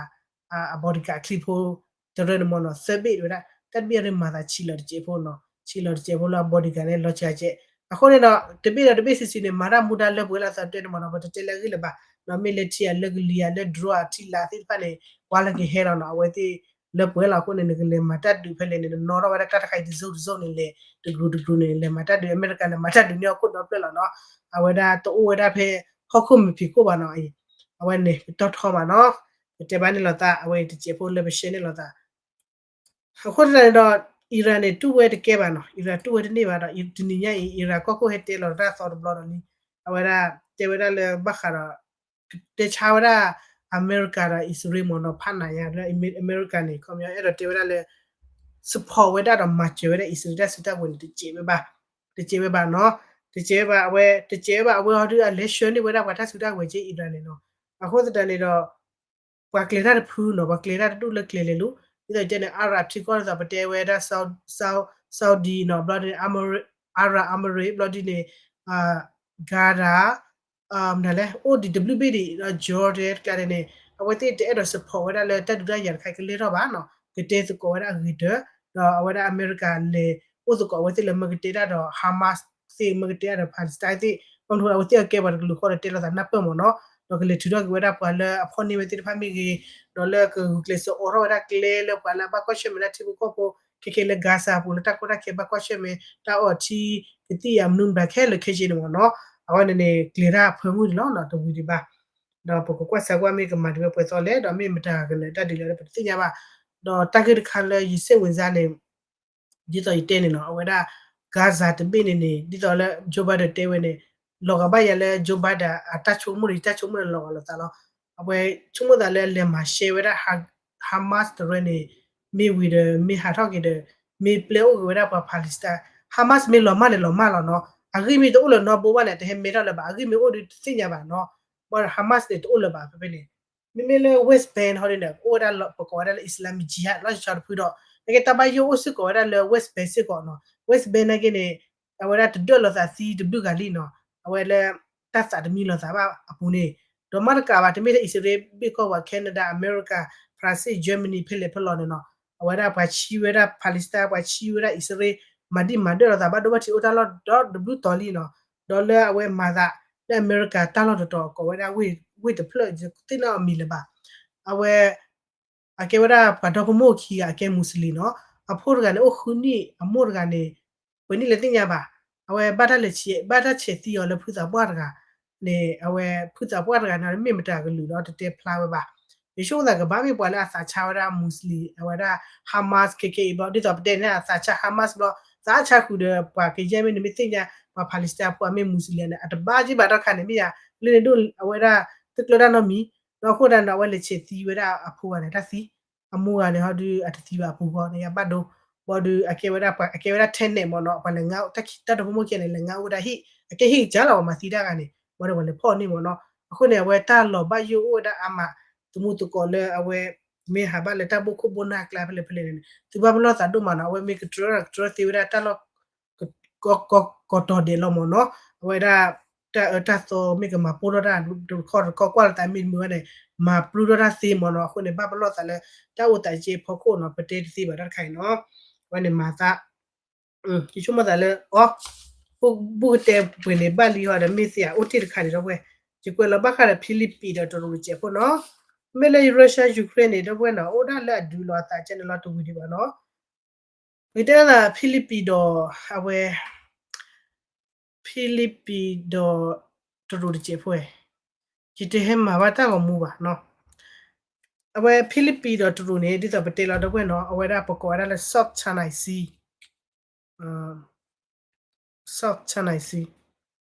အ bodyguard အချံဖိ တရၢန့ၣ်မ့ၢ်နီၤ သၢဘ့ၣ်ဝဲဒၣ်, တၢ်တဘ့ၣ်အံၤမၤသးဆံးလီၤတစဲးဖိနီၤ, ဆံးလီၤတစဲးဖိလၢအ bodyguard န့ၣ် လီၤစှၤစဲး, အဃိန့ၣ်ဒီး တဘ့ၣ်ဒီးတဘ့ၣ်ဆံးဆံးန့ၣ် မၤတၢ်မူဒါလၢပှဲၤလီၤသးတဲန့ၣ်မ့ၢ်နီၤ, ပတတဲလၢအဂ့ၢ်လၢၤဘၣ်, ဒီးမ့ၢ်လၢထံအလၢကလံၤအလၢ drone အထံလာ်သ့ၣ်တဖၣ်န့ၣ် ပှၤလၢကဟဲလီၤနီၤ, အဝဲသ့ၣ်လၢပှဲၤလီၤအဃိန့ၣ် နကလဲၤမၤတၢ်ဒုးဖဲလဲၣ်န့ၣ် နနီၣ်ထီၣ်ဝဲဒၣ်ကျါတခါအံၤတစိၢ်တစိၢ်န့ၣ် လဲၤတကရူၢ်တကရူၢ်န့ၣ် လဲၤမၤတၢ်ဒုး အမဲရကၤလဲၤမၤတၢ်ဒုးန့ၢ်ဟီၣ်ခိၣ်ဒီဖျၢၣ်လီၤနီၤ, အဝဲဒၣ်တအိၣ်ဝဲဒၣ်ဖဲဟီၣ်ခိၣ်မုၢ်ဖံးခိၣ်ဘၣ်နီၤ, အဝဲန့ၣ် ပတီၢ်ထီဘၣ်နီၤ, ပတဲဘၣ်န့ၣ်လိာ်သး အဝဲအံၤတစဲးဖိလၢပရှဲန့ၣ်လိာ်သး အဃိသတးန့ၣ်ဒီး Iran န့ၣ် တူၢ်ဝဲတကဲဘၣ်နီၤ, Iran တူၢ်ဝဲတန့ၢ်ဘၣ်ဒီး တနံၤညါအံၤ Iran ကီၢ်ခိၣ်ဟဲတဲလီၤတၢ်သီတဘျီဒီးလံ, အဝဲဒၣ်တဲဝဲဒၣ်လၢဘၣ်ဃးဒီး တဲဆါဝဲဒၣ် အမဲရကၤဒီးအံၣ်စရ့လးမ့ၢ်နီၤ, ဖးနးယါလၢအမဲရကၤန့ၣ် ခီပညီအဲၣ်ဒိးတဲဝဲဒၣ်လၢ support ဝဲဒၣ်ဒီးမၤစၢၤဝဲဒၣ်အံၣ်စရ့လးတၢ်စုတၢ်ဝဲၤန့ၣ် တစဲးဝဲဘၣ်, တစဲးဝဲဘၣ်နီၤ, တစဲးဝဲဘၣ် အဝဲ တစဲးဝဲဘၣ် အဝဲအီၤဒုးအလဲၤဆှၢန့ၢ်ဝဲဒၣ်ပှၤတၢ်စုတၢ်ဝဲၤက့ Iran န့ၣ်နီၤ, အဃိသတးန့ၣ်ဒီး ပှၤကျဲၤတၢ်တဖုနီၤ, ပှၤကျဲၤတၢ်တဒူၣ်လၢကျဲၤလဲၤလိၤ, ဒ်သိးတဲန့ၣ် Arab ထံကီၢ်ဒ်သိးပတဲဝဲဒၣ် Saudi နီၤ, ဘျီဒ်န့ၣ် Arab Emirates ဘျီဒ်န့ၣ် Qatar မနုၤလဲၣ် အိၣ်ဒံးတဘျုးဘ့ၣ်ဒံး ဒီး Jordan တကျါန့ၣ် အဝဲသ့ၣ်တအဲၣ်ဒိး support ဝဲဒၣ်လၢတၢ်ဒုးတၢ်ယၤတခါကလဲၤထီၣ်ဘၣ်နီၤ, ကတဲသကိးဝဲဒၣ်အဂ့ၤတၢၢ်, ဒီးအဝဲဒၣ်အမဲရကၤလဲၤအိၣ်သကိးအဝဲသ့ၣ်လၢမ့ၢ်ကတဲတၢ်ဒီး Hamas သ့ၣ် မ့ၢ်ကတဲတၢ်ဒီး Palestine သ့ၣ်, ဘၣ်မနုၤအဝဲသ့ၣ်အကဲပှၤတကလုာ်ဃီဒီးတဲလိာ်သးနၢ်ပၢၢ်မ့ၢ်နီၤ, ဒီးကလဲၤထုးထီၣ်က့ၤဝဲဒၣ်ပှၤလၢအဖီၣ်န့ၢ်ဝဲသ့ၣ်တဖၣ်မ့ၢ်ဂ့ၤ, ဒီးလၢကဂုာ်ကျဲးစၢးအိးထီၣ်ဝဲဒၣ်ကျဲလၢပှၤလၢအဘၣ်ကွၢ်ဆၢၣ်မဲာ်ဒၣ်ထံဖိကီၢ်ဖိ ခဲကဲလၢ Gaza ပူၤလၢတၢ်ကီတၢ်ခဲဘၣ်ကွၢ်ဆၢၣ်မဲာ် တၢ်အီၣ်ထံ ကသံၣ်ယၤမနုၤမတၤခဲလၢာ်ခဲဆ့န့ၣ်မ့ၢ်နီၤ, အဝဲန့ၣ်န့ၣ် ကျဲၤတၢ်အဖၢမုၢ်န့ၣ်လီၤ တဝံၤဒံးဘၣ်, ဒီးပကကွၢ်စးကွၢ်မ့ၢ်ကမၤဒံးဝဲပှဲၤသီလဲၣ် ဒီးမ့ၢ်မတၤကလဲၤတၢ်ဒ်လဲၣ်လၢပတသ့ၣ်ညါဘၣ်, ဒီးတၢ်ဂ့ၢ်တခါလၢယစဲးဝ့ၤစါန့ၣ် ဒ်သိးယတဲန့ၣ်နီၤ အဝဲဒၣ် Gaza တဘ့ၣ်န့ၣ်န့ၣ် ဒ်သိးလၢ Joe Biden တဲဝဲန့ၣ် လီၤဂာ်ဘၣ်ယၤလၢ Joe Biden အတၢ်ဆိကမိၣ်န့ၣ် တၢ်ဆိကမိၣ်န့ၣ်လီၤဂာ်လိာ်သးလီၤ. အဝဲဆိကမိၣ်သးလၢလဲၤမၤရှဲဝဲဒၣ် Hamas တရၢန့ၣ် မ့ၢ်ဝံၤဒီး မ့ၢ်ဟးထီၣ်က့ၤဒီး မ့ၢ်ပျဲအိၣ်က့ၤဝဲဒၣ်ပှၤ Palestine, Hamas မ့ၢ်လီၤမၢ်န့ၣ်လီၤမၢ်လီၤနီၤ. အဂံၢ်မ့ၢ်တအိၣ်လၢၤနီတဘိဘၣ်န့ၣ် တဟဲမဲထီၣ်လၢၤဘၣ်, အဂံၢ်မ့ၢ်အိၣ်ဒီးတသ့ၣ်ညါဘၣ်နီၤ. ဘၣ်ဒီး Hamas န့ၣ်တအိၣ်လၢၤဘၣ်ဖဲဖဲန့ၣ် မ့မ့ၢ်လၢ West Bank ဟီဒ်န့ၣ် အိၣ်ဝဲဒၣ်လၢပကိးဝဲဒၣ်လၢ Islamic Jihad လီၤဆီတဖုဒီး နက့တၢ်ဘၣ်ယိၣ်အိၣ်စ့ၢ်ကီးဝဲဒၣ်လၢ West Bank စ့ၢ်ကီးနီၤ. West Bank နာ်က့န့ၣ် အဝဲဒၣ်တဒၢၣ်လိာ်သးသံတဘျုးဂၤလံနီၤ. အဝဲလၢ တၢ်သးတမံလိာ်သးဘၣ်အပူၤန့ၣ် ဒီးမ့ၢ်တကးဘၣ် တမ့ၢ်ထဲအံၣ်စရ့လးဘ့ၣ်ကီၢ်ဘၣ် Canada, America, France, Germany ဖဲလဲၣ်ဖဲလဲၣ်န့ၣ်နီၤ. အဝဲဒၣ်ပှၤဆံးဝဲဒၣ် Palestine ပှၤဆံးဝဲဒၣ်အံၣ်စရ့လး မၤဒံၣ်မၤဒၢၣ်လိာ်သးဘၣ်ဒိဘၣ်ထံးအိၣ်တၢ်လီၢ်ဒီတဘျုးတီၤလံနီၤ. ဒီးလၢအဝဲမၤသးလၢအမဲရကၤတၢ်လီၢ်တတီၤ ကိးဝဲဒၣ်ဝ့ၢ်တဖျၢၣ် သ့ၣ်နီၣ်အမံၤလၢၤဘၣ်. အဝဲ အကဲဝဲဒၣ်ပှၤဒီဖိမိၢ်ခံဂၤ အကဲမူးစလ့ၣ်နီၤ. အဖိတဂၤန့ၣ် အိၣ်ဃုနံၣ်, အမိၢ်တဂၤန့ၣ် ပှဲၤနံၣ်လဲၣ်သ့ၣ်ညါဘၣ်. အဝဲဘၣ်တၢ်လဲၤဆံး ဘၣ်တၢ်ဆဲးသံအီၤလၢဖုသးပှၢ်တဂၤန့ၣ် အဝဲဖုသးပှၢ်တဂၤန့ၣ် မ့ၢ်မတၤကလုာ်ဒီးတတဲဖျါဝဲဘၣ်. ယဆိကမိၣ်သးကဘၣ်မ့ၢ်ပှၤလၢအသးဆါဝဲဒၣ်မူးစလ့ၣ် အဝဲဒၣ် Hamas ခဲခဲအံၤဘျီ ဒ်သိးပတဲန့ၣ် အသးဆါ Hamas ဘျီ သးဆါဃုာ်ဒီးပှၤကယဲၢ်မ့ၢ်နမ့ၢ်သ့ၣ်ညါ ပှၤဖးလံးစတံအဖိအမ့ၢ်မူးစလ့ၣ်န့ၣ် အတဘၣ်က့ၢ်ဘၣ်တၢ်တခါန့ၣ် မ့ၢ်ယၤ လၢန့ၣ်ဒိၣ်အဝဲဒၣ် တကျၢၤတၢ်နီတမံၤ ဒီးအဃိဒၣ်န့ၣ် အဝဲလဲၤဆဲးသံဝဲဒၣ်အဖိဂၤန့ၣ် တၢ်သံ အမိၢ်ဂၤန့ၣ် ဟီဒုးအတသံဘၣ်အပူၤဃီန့ၣ် ယဘၣ်ဒိ ဘၣ်ဒီး အကဲဝဲဒၣ် အကဲဝဲဒၣ် tenant မ့ၢ်နီၤ ပှၤလဲၤငါ တၢ်တၢ်ဒီဖိမိၢ်ခံဂၤန့ၣ် လဲၤငါအိၣ်ဝဲဒၣ်ဟံၣ် အကဲဟံၣ်ကစၢ်လီၤ ပှၤမၤသံတၢ်ဂၤန့ၣ် ဘၣ်ဒီးပှၤလဲၤဖီၣ်န့ၢ်မ့ၢ်နီၤ အဃိန့ၣ် အဝဲတၢ်လီၤဘၣ်ယိၣ်အိၣ်ဝဲဒၣ်အါမး သမူသကိးလၢအဝဲ မ့ၢ်ဟးဘၣ်လၢတၢ်ဘိၣ်ခိၣ်ဘိၣ်နၢ်အကျါဖဲလဲၣ်ဖဲလဲၣ်န့ၣ် သုဘၣ်ပလီၢ်သးဒိၣ်မးနီၤ အဝဲမ့ၢ်ကတြၢကတြၢသ့ဝဲဒၣ်တၢ်လီၢ် ကီတီၤဒဲးလီၤမ့ၢ်နီၤ အဝဲဒၣ် တၢ်အၢတၢ်သီမ့ၢ်ကမၤပိၢ်ထီၣ်တၢ်တခီတခီကွၢ်လၢသးမ့ၢ်တမုာ်ဘၣ်န့ၣ် မၤပျုၢ်ထီၣ်တၢ်သ့မ့ၢ်နီၤ အဃိန့ၣ် ဘၣ်ပလီၢ်သးလၢ တၢ်အိၣ်သးကဲဖီခိၣ်နီၤ ပတဲတသ့ဘၣ်တၢ်တခါအံၤနီၤ အဝဲန့ၣ်မၤသး ယဆိကမိၣ်သးလၢ အီ ဘူၣ်ကတဲပှဲၤန့ၣ် ဘၣ်လံဟီဒီး မ့ၢ်သ့ၣ်ဧါ အိၣ်တ့ၢ်တခါန့ၣ်ဒီပုၢ်ဝဲၢ် ယကွဲးလီၤဘၣ်ဃးဒီး ဖံလံးပံးဒီးတရူးတစဲးဖိနီၤ မ့ၢ်လၢ Russia Ukraine န့ၣ် ဒီပုၢ်ဝဲၢ်နီၤ အိၣ်ဒၣ်လၢအဒုးလီၤအသးကဲန့ၣ်လီၤ တဝံၤဒံးဘၣ်နီၤ ယတဲသး ဖံလံးပံးဒီး အဝဲ ဖံလံးပံးဒီး တရူးတစဲးဖိဝဲ ယတဟဲမၤဘၣ်တၢ်ဂီၤမူဘၣ်နီၤ အဝဲဖံလံးပံးဒီးတရူးန့ၣ် ဒ်သိးပတဲလီၤဒီပုၢ်ဝဲၢ်နီၤ အဝဲဒၣ်ပကိးဝဲဒၣ်လၢ South China Sea South China Sea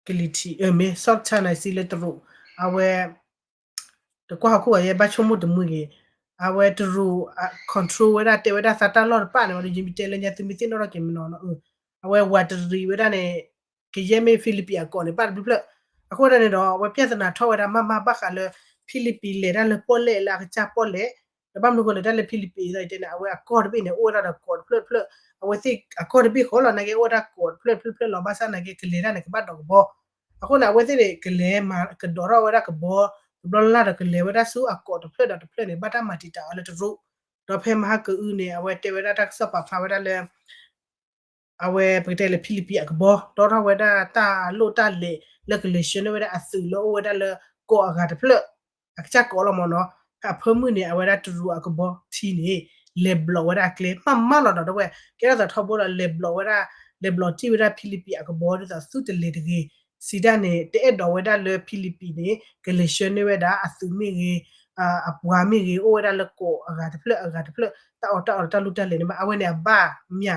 ကလံၤထံး မ့ၢ် South China Sea လၢတရူး အဝဲ တကွၢ်ဟီၣ်ခိၣ်ဘၣ်ယဲဘၣ်ဆိကမိၣ်တမုာ်ဂ့ၤ အဝဲတရူး control ဝဲဒၣ်တဲဝဲဒၣ်သးတၢ်လီၢ်တဖၣ်န့ၣ် ဝံၤဒီးယမ့ၢ်တဲလၢညါသုမ့ၢ်သ့ၣ်နီၣ်ထီၣ်က့ၤမနီၤနီၤ အဝဲဝးတရံးဝဲဒၣ်န့ၣ် ကယဲၢ်မ့ၢ်ဖံလံးပံးအကိးန့ၣ် ဘၣ်တဘျုးဖျၢၣ် အဃိဒၣ်န့ၣ်ဒီး အဝဲပြဿနာထီၣ်ဝဲဒၣ်မးမးဘၣ်ဃးလၢ ဖံလံးပံးလဲၤတၢ်လၢပီၣ်လဲၣ်လၢအကစၢ်ပီၣ်လဲၣ် ဒီးဘၣ်မနုၤအဃိလဲၣ် တၢ်လၢဖံလံးပံးအံၤ ယတဲန့ၣ် အဝဲအကီၢ်တဘ့ၣ်န့ၣ် အိၣ်ဝဲဒၣ်ဒီးကိးတဖျၢၣ်တဖျၢၣ်, အဝဲသ့ၣ်အကီၢ်တဘ့ၣ်ဃီလီၤ နာ်က့အိၣ်ဝဲဒၣ်ကိးတဖျၢၣ်တဖျၢၣ်တဖျၢၣ်လီၤ. ဘၣ်ဆၣ်နာ်က့ ကလဲၤတၢ်န့ၣ် ကဘၣ်ဒီးကဘီ, အဃိန့ၣ် အဝဲသ့ၣ်န့ၣ် ကလဲၤမၤကဒီးထီၣ်ဝဲဒၣ်ကဘီ တဘျီလၢ်လၢ်ဒီး ကလဲၤဝဲဒၣ်ဆူအကိးတဖျၢၣ်ဒီးတဖျၢၣ်န့ၣ် ဘၣ်တၢ်မၤတံာ်တာ်အီၤလၢတရူး, ဒီးဖဲမဟါကအုန့ၣ် အဝဲတဲဝဲဒၣ်တၢ်ကစီၣ်ပာ်ဖျါဝဲဒၣ်လၢ အဝဲပကတဲလၢဖံလံးပံးအကဘီ တီထီၣ်ဝဲဒၣ်တၢ်လိၣ်တၢ်လဲၤလၢကလဲၤဆှၢန့ၢ်ဝဲဒၣ်အသုးလၢအိၣ်ဝဲဒၣ်လၢကိးအဂၤတဖျၢၣ်, အကစၢ်ကိးလီၤမ့ၢ်နီၤ, အဖၢမုၢ်န့ၣ် အဝဲဒၣ်တရူးအကဘီထံန့ၣ် လဲၤဘျီၣ်ဝဲဒၣ်အကျဲ မးမးလီၤဒီး တဝဲ ကဲထီၣ်သးထီဘိဒီး လဲၤဘျီၣ်ဝဲဒၣ်, လဲၤဘျီၣ်တံၢ်ဝဲဒၣ်ဖံလံးပံးအကဘီ ဒ်သိးသုတလဲၤတဂ့ၤ, စံးတၢ်န့ၣ် တအဲၣ်ဒိးဝဲဒၣ်လၢဖံလံးပံးန့ၣ် ကလဲၤဆှၢန့ၢ်ဝဲဒၣ်အသုးမ့ၢ်ဂ့ၤ အပှၤမ့ၢ်ဂ့ၤ အိၣ်ဝဲဒၣ်လၢကိးအဂၤတဖျၢၣ်အဂၤတဖျၢၣ် တၢ်အီၣ်တၢ်အီဒီးတၢ်လိၣ်တၢ်လဲၤန့ၣ်ဘၣ်. အဝဲန့ၣ်အဘၣ်မ့ၢ်ဧါ,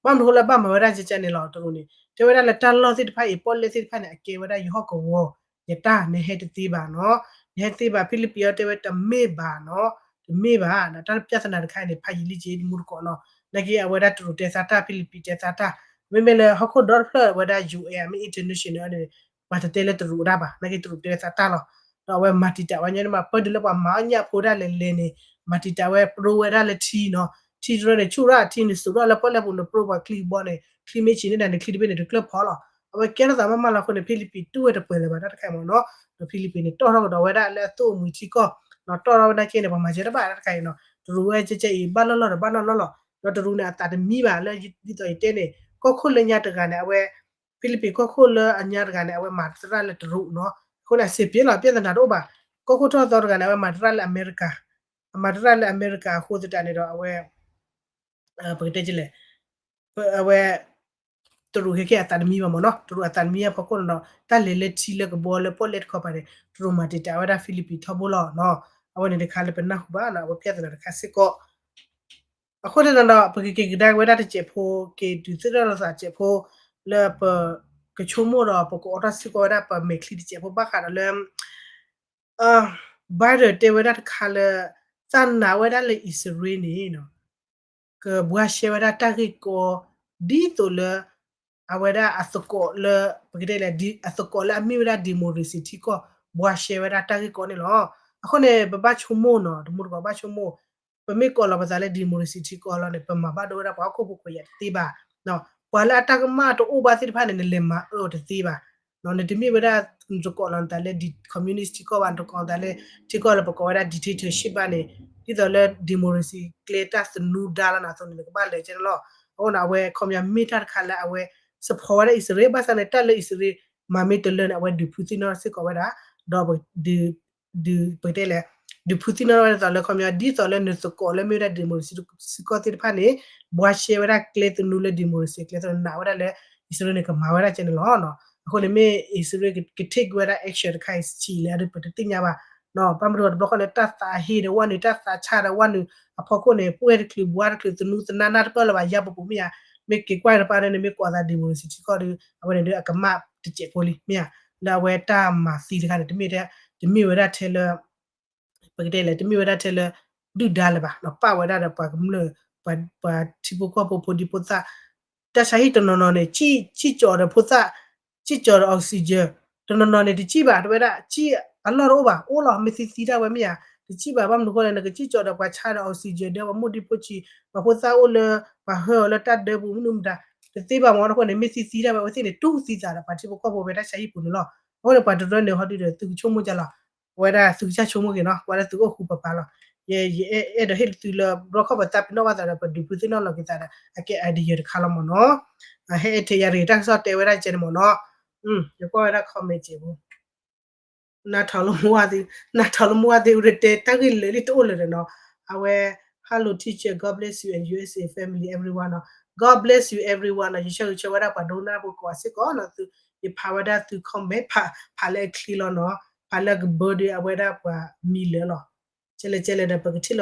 ဘၣ်မနုၤအဃိလၢဘၣ်မၤဝဲဒၣ်ကဲကဲန့ၣ်လီၤ. တရူးန့ၣ် တဲဝဲဒၣ်လၢတၢ်လီၢ်သ့ၣ်တဖၣ်အံၤ ပီၣ်လဲၣ်သ့ၣ်တဖၣ်န့ၣ် အကဲဝဲဒၣ်ယဟီၣ်ကဝီၤ ယတၢ် နဟဲတသ့ဘၣ်နီၤ, နဟဲတသ့ဘၣ်. ဖံလံးပံးအီၤတဲဝဲတမ့ၢ်ဘၣ်နီၤ, တမ့ၢ်ဘၣ်. ဒီးတၢ်ပြဿနာတခါအံၤန့ၣ် ဖးယံာ်လံက့ၤ တမူတကိးနီၤ, နာ်က့အဝဲဒၣ်တရူးတဲသးတၢ် ဖံလံးပံးတဲသးတၢ်, မ့မ့ၢ်လၢဟီၣ်ခိၣ်ဒီတဖျၢၣ်ဝဲဒၣ် ယူၢ်အဲၣ် မ့ၢ် international န့ၣ် ပှၤတတဲလၢတရူးအဒၣ်ဘၣ်, နာ်က့တရူးတဲသးတၢ်လီၤ. ဒီးအဝဲမၤတံာ်တာ်ဝဲညါန့ၣ်မး ပၢဒုးလၢပှၤမၤအီၣ်ညၣ်ဖိဒၣ်လဲာ်လဲာ်န့ၣ် မၤတံာ်တာ်ဝဲ ပြိဝဲဒၣ်လၢထံနီၤ, ထံတရၢန့ၣ် ဆူၣ်ရၣ်ထံန့ၣ် စိာ်ထီၣ်လၢပီၣ်လဲၣ်ပူၤန့ၣ် ပြိပှၤချံကဘီန့ၣ် ချံမ့ၢ်ဆံးန့ၢ်ဒၣ်န့ၣ် ချံတဘ့ၣ်န့ၣ် တကျၢၢ်ဖီလီၤ. အဝဲကဲထီၣ်သးမးမးလီၤအဃိန့ၣ် ဖံလံးပံးတူၢ်ဝဲတပှဲၤလၢၤဘၣ်တၢ်တခါအံၤမ့ၢ်နီၤ, ဒီးဖံလံးပံးန့ၣ် တီၣ်ထီၣ်ကဒီးဝဲဒၣ်လၢအသိၣ်အမှံၤထံကီၢ်, ဒီးတီၣ်ထီၣ်ဝဲဒၣ်ကဲန့ၣ် ပှၤမၤစၢၤတဘၣ်တၢ်တခါအံၤနီၤ, တရူးဝဲကဲကဲအံၤ ဘၣ်လီၢ်လီၢ်ဒီးဘၣ်လီၢ်လီၢ်လီၤ. ဒီးတရူးန့ၣ် အသးတမံဘၣ်လၢ ဒ်သိးယတဲန့ၣ် ကီၢ်ခိၣ်လၢညါတဂၤန့ၣ် အဝဲ ဖံလံးပံးကီၢ်ခိၣ်လၢအညါတဂၤန့ၣ် အဝဲမၤသရၣ်လၢတရူးနီၤ, အဃိန့ၣ် အဆင်ပြေလီၤ ပြဿနာတအိၣ်ဘၣ်. ကီၢ်ခိၣ်ထီၣ်သီတဂၤန့ၣ် အဝဲမၤသရၣ်လၢအမဲရကၤ, အမၤသရၣ်လၢအမဲရကၤအဃိသတးန့ၣ်ဒီး အဝဲ ပကတဲလဲၣ်, အဝဲ တရူးခဲခဲအသးတမံဘၣ်မ့ၢ်နီၤ, တရူးအသးတမံအဖီခိၣ်န့ၣ်ဒီး တၢ်လဲၤလၢထံလၢကဘီလၢပီၣ်လဲၣ်တခီပၤန့ၣ် တရူးမၤတံာ်တာ်ဝဲဒၣ်ဖံလံးပံးထီဘိလီၤနီၤ. အဝဲန့ၣ်တခါလၢပနၢ်ဟူဘၣ်နီၤ, အဝဲပြဿနာတခါစ့ၢ်ကီး အဃိန့ၣ်ဒီး ပကက့ၤကဒါက့ၤဝဲဒၣ်တစဲးဖိ, က့ၤဒုးသ့ၣ်နီၣ်လိာ်သးတစဲးဖိ လၢပကဆိကမိၣ်ဒီး ပကအိးထီၣ်စ့ၢ်ကီးဝဲဒၣ်ပမဲာ်ချံတစဲးဖိ ဘၣ်ဃးဒီးလၢ Biden တဲဝဲဒၣ်တခါလၢ သးနာ်ဝဲဒၣ်လၢအံၣ်စရ့လးန့ၣ် ကဘှါရှဲဝဲဒၣ်တၢ်ဂ့ၢ်ကီ ဒ်သိးလၢ အဝဲဒၣ်အသကိးလၢ ပကတဲလဲၣ် အသကိးလၢအမ့ၢ်ဝဲဒၣ် democracy ထံကီၢ် ဘှါရှဲဝဲဒၣ်တၢ်ဂ့ၢ်ကီန့ၣ်လီၤ. အဃိန့ၣ် ပဘၣ်ဆိကမိၣ်နီၤ, တမူတကိးဘၣ်ဆိကမိၣ်, ပမ့ၢ်ကိးလီၤပသးလၢ democracy ထံကီၢ်လီၤန့ၣ် ပမၤဘၣ်ဒိဝဲဒၣ်ပှၤဟီၣ်ခိၣ်ဖိခွဲးယာ်တသ့ဘၣ်. ပှၤလၢအတၢ်ကမၣ်တအိၣ်ဘၣ်သ့ၣ်တဖၣ်န့ၣ် နလဲၤမၤအၢအီၤတသ့ဘၣ်. နတမ့ၢ်ဝဲဒၣ် နတကိးလီၤနသးလၢ communist ထံကီၢ်ဘၣ်, နတကိးလီၤနသးလၢ ထံကီၢ်လၢပကိးဝဲဒၣ် dictatorship ဘၣ်န့ၣ်, ဒ်သိးလၢ democracy ကျဲတၢ်သနူဒါလီၤနၤအသိးန့ၣ် နကဘၣ်လဲၤကဲန့ၣ်လီၤ. အဃိန့ၣ် အဝဲခီပညီမ့ၢ်တၢ်တခါလၢအဝဲ support ဝဲဒၣ်အံၣ်စရ့လး ဘၣ်ဆၣ်န့ၣ် တၢ်လၢအံၣ်စရ့လး မၤမ့ၢ်တလၢန့ၣ် အဝဲဒုးဖုသံနီၣ်စ့ၢ်ကီးဝဲဒၣ်, ဒီး ဒုး ပကတဲလဲၣ်, ဒုးဖုသံနီၣ်ဝဲဒၣ်ဒ်သိးလၢခီပညီ ဒ်သိးလၢနသကိးလၢမ့ၢ်ဝဲဒၣ် democracy ထံကီၢ်သ့ၣ်တဖၣ်န့ၣ် ဘှါရှဲဝဲဒၣ်ကျဲသနူလၢ democracy ကျဲသနူနာ်ဝဲဒၣ်လၢ အံၣ်စရ့လးန့ၣ် ကမၤဝဲဒၣ်ကဲန့ၣ်လီၤ. အဃိန့ၣ်မ့ၢ်အံၣ်စရ့လးက take ဝဲဒၣ် action တခါအံၤဆံးလဲၣ်ဒီး ပတသ့ၣ်ညါဘၣ်. ဘၣ်မနုၤတဘျီဃီန့ၣ် တၢ်သးဟ့ဒီးဝဲနုာ် တၢ်သးဆါဒီးဝဲနုာ်အဖီခိၣ်န့ၣ် ပှဲၤတချုးဘှါတချုးသနူသနါနၢ်တပၢၢ်လၢၤဘၣ် ယါပပူၤမ့ၢ်ဧါ. မ့ၢ်က့ၤကွၢ်တပၤန့ၣ် မ့ၢ်ကိးသး democracy ထံကီၢ်ဒီး အဝဲန့ၣ်ဒီးအကမၣ်တစဲးဖိလံမ့ၢ်ဧါ. လၢအဝဲတၢ်မၤသံတခါန့ၣ် တမ့ၢ် တမ့ၢ်ဝဲဒၣ်ထဲလၢ ပကတဲလဲၣ် တမ့ၢ်ဝဲဒၣ်ထဲလၢ ဒုၣ်ဒါလၢၤဘၣ်, ပာ်ဝဲဒၣ်ဒီးပှၤကမျၢၢ် ပှၤထံဖိကီၢ်ဖိဖိဒံဖိသၣ် တၢ်ဆါဟံၣ်တနီၤနီၤန့ၣ် စံၣ်ကၠီၤဒီးဖိသၣ်, စံၣ်ကၠီၤဒီး oxygen တနီၤနီၤန့ၣ် တစံၣ်ဘၣ် တဝဲဒၣ် စံၣ်အလီၢ်တအိၣ်ဘၣ် အိၣ်လီၤ မ့ၢ်သံသံတၢ်ဝဲမ့ၢ်ဧါ, တစံၣ်ဘၣ် ဘၣ်မနုၤအဃိလဲၣ် နကစံၣ်ကၠီၤဒီးပှၤဆါဒီး oxygen ဒီးပှၤမိၢ်ဒံဖိဆံး ပှၤဖိသၣ်အိၣ်လၢ ပှၤဟၢအီၤလၢတၢ်ဒၢပူၤ မနုၤမတၤ တသ့ဘၣ်မ့ၢ်အဃိန့ၣ် မ့ၢ်သံသံတၢ်ဝဲ အဝဲသ့ၣ်န့ၣ် တူၢ်သံသးဒီးပှၤထံဖိကီၢ်ဖိဖဲတၢ်ဆါဟံၣ်ပူၤန့ၣ်လီၤ. အဃိန့ၣ် ပှၤတရၢန့ၣ် ဟီဒုဒီး သုကဆိကမိၣ်ကလီၤ အဝဲဒၣ်သုကစၢ်ဆိကမိၣ်က့ၤနီၤ ပှၤလၢသုအိၣ်ဃူပၤပၤလီၤ. ယ ယအဲၣ်ဒိးဟ့ၣ်သုလၢ ဘျီခီၣ်ပသးပ့ၤနီၣ်ဘၣ်သးဒီး ပဒုးဖုသ့ၣ်နီၣ်လီၤက့ၤသးဒီး အကဲ idea တခါလီၤမ့ၢ်နီၤ. ဟဲအဲၣ်ထဲယၤတဂ့ၤ တၢ်ကစီၣ်တဲဝဲဒၣ်ကဲန့ၣ်မ့ၢ်နီၤ. ယကွၢ်ဝဲဒၣ် comment ကဲးဖိ နါထီလၢမူဝါသ့ နါထီလၢမူဝါသ့ အူရတဲ တၢ်ဂ့ၢ်လၢာ်လံတအိၣ်လၢၤဒီးနီၤ. အဝဲ hello teacher, God bless you and U S A family everyone နီၤ. God bless you everyone နီၤ. ယဆၢဂ့ၤဆၢဝါဒၣ်ပှၤဒိကနၣ်ဖိကိးဂၤစ့ၢ်ကီးနီၤ. သု ယဖးဝဲဒၣ်သု comment ဖးလၢအချ့လီၤနီၤ. ဖးလၢကဘၢဒီးအဝဲဒၣ်ပှၤမံလၢာ်လီၤ. ကဲလဲၣ်ကဲလဲၣ်ဒီးပကထံၣ်လီၤ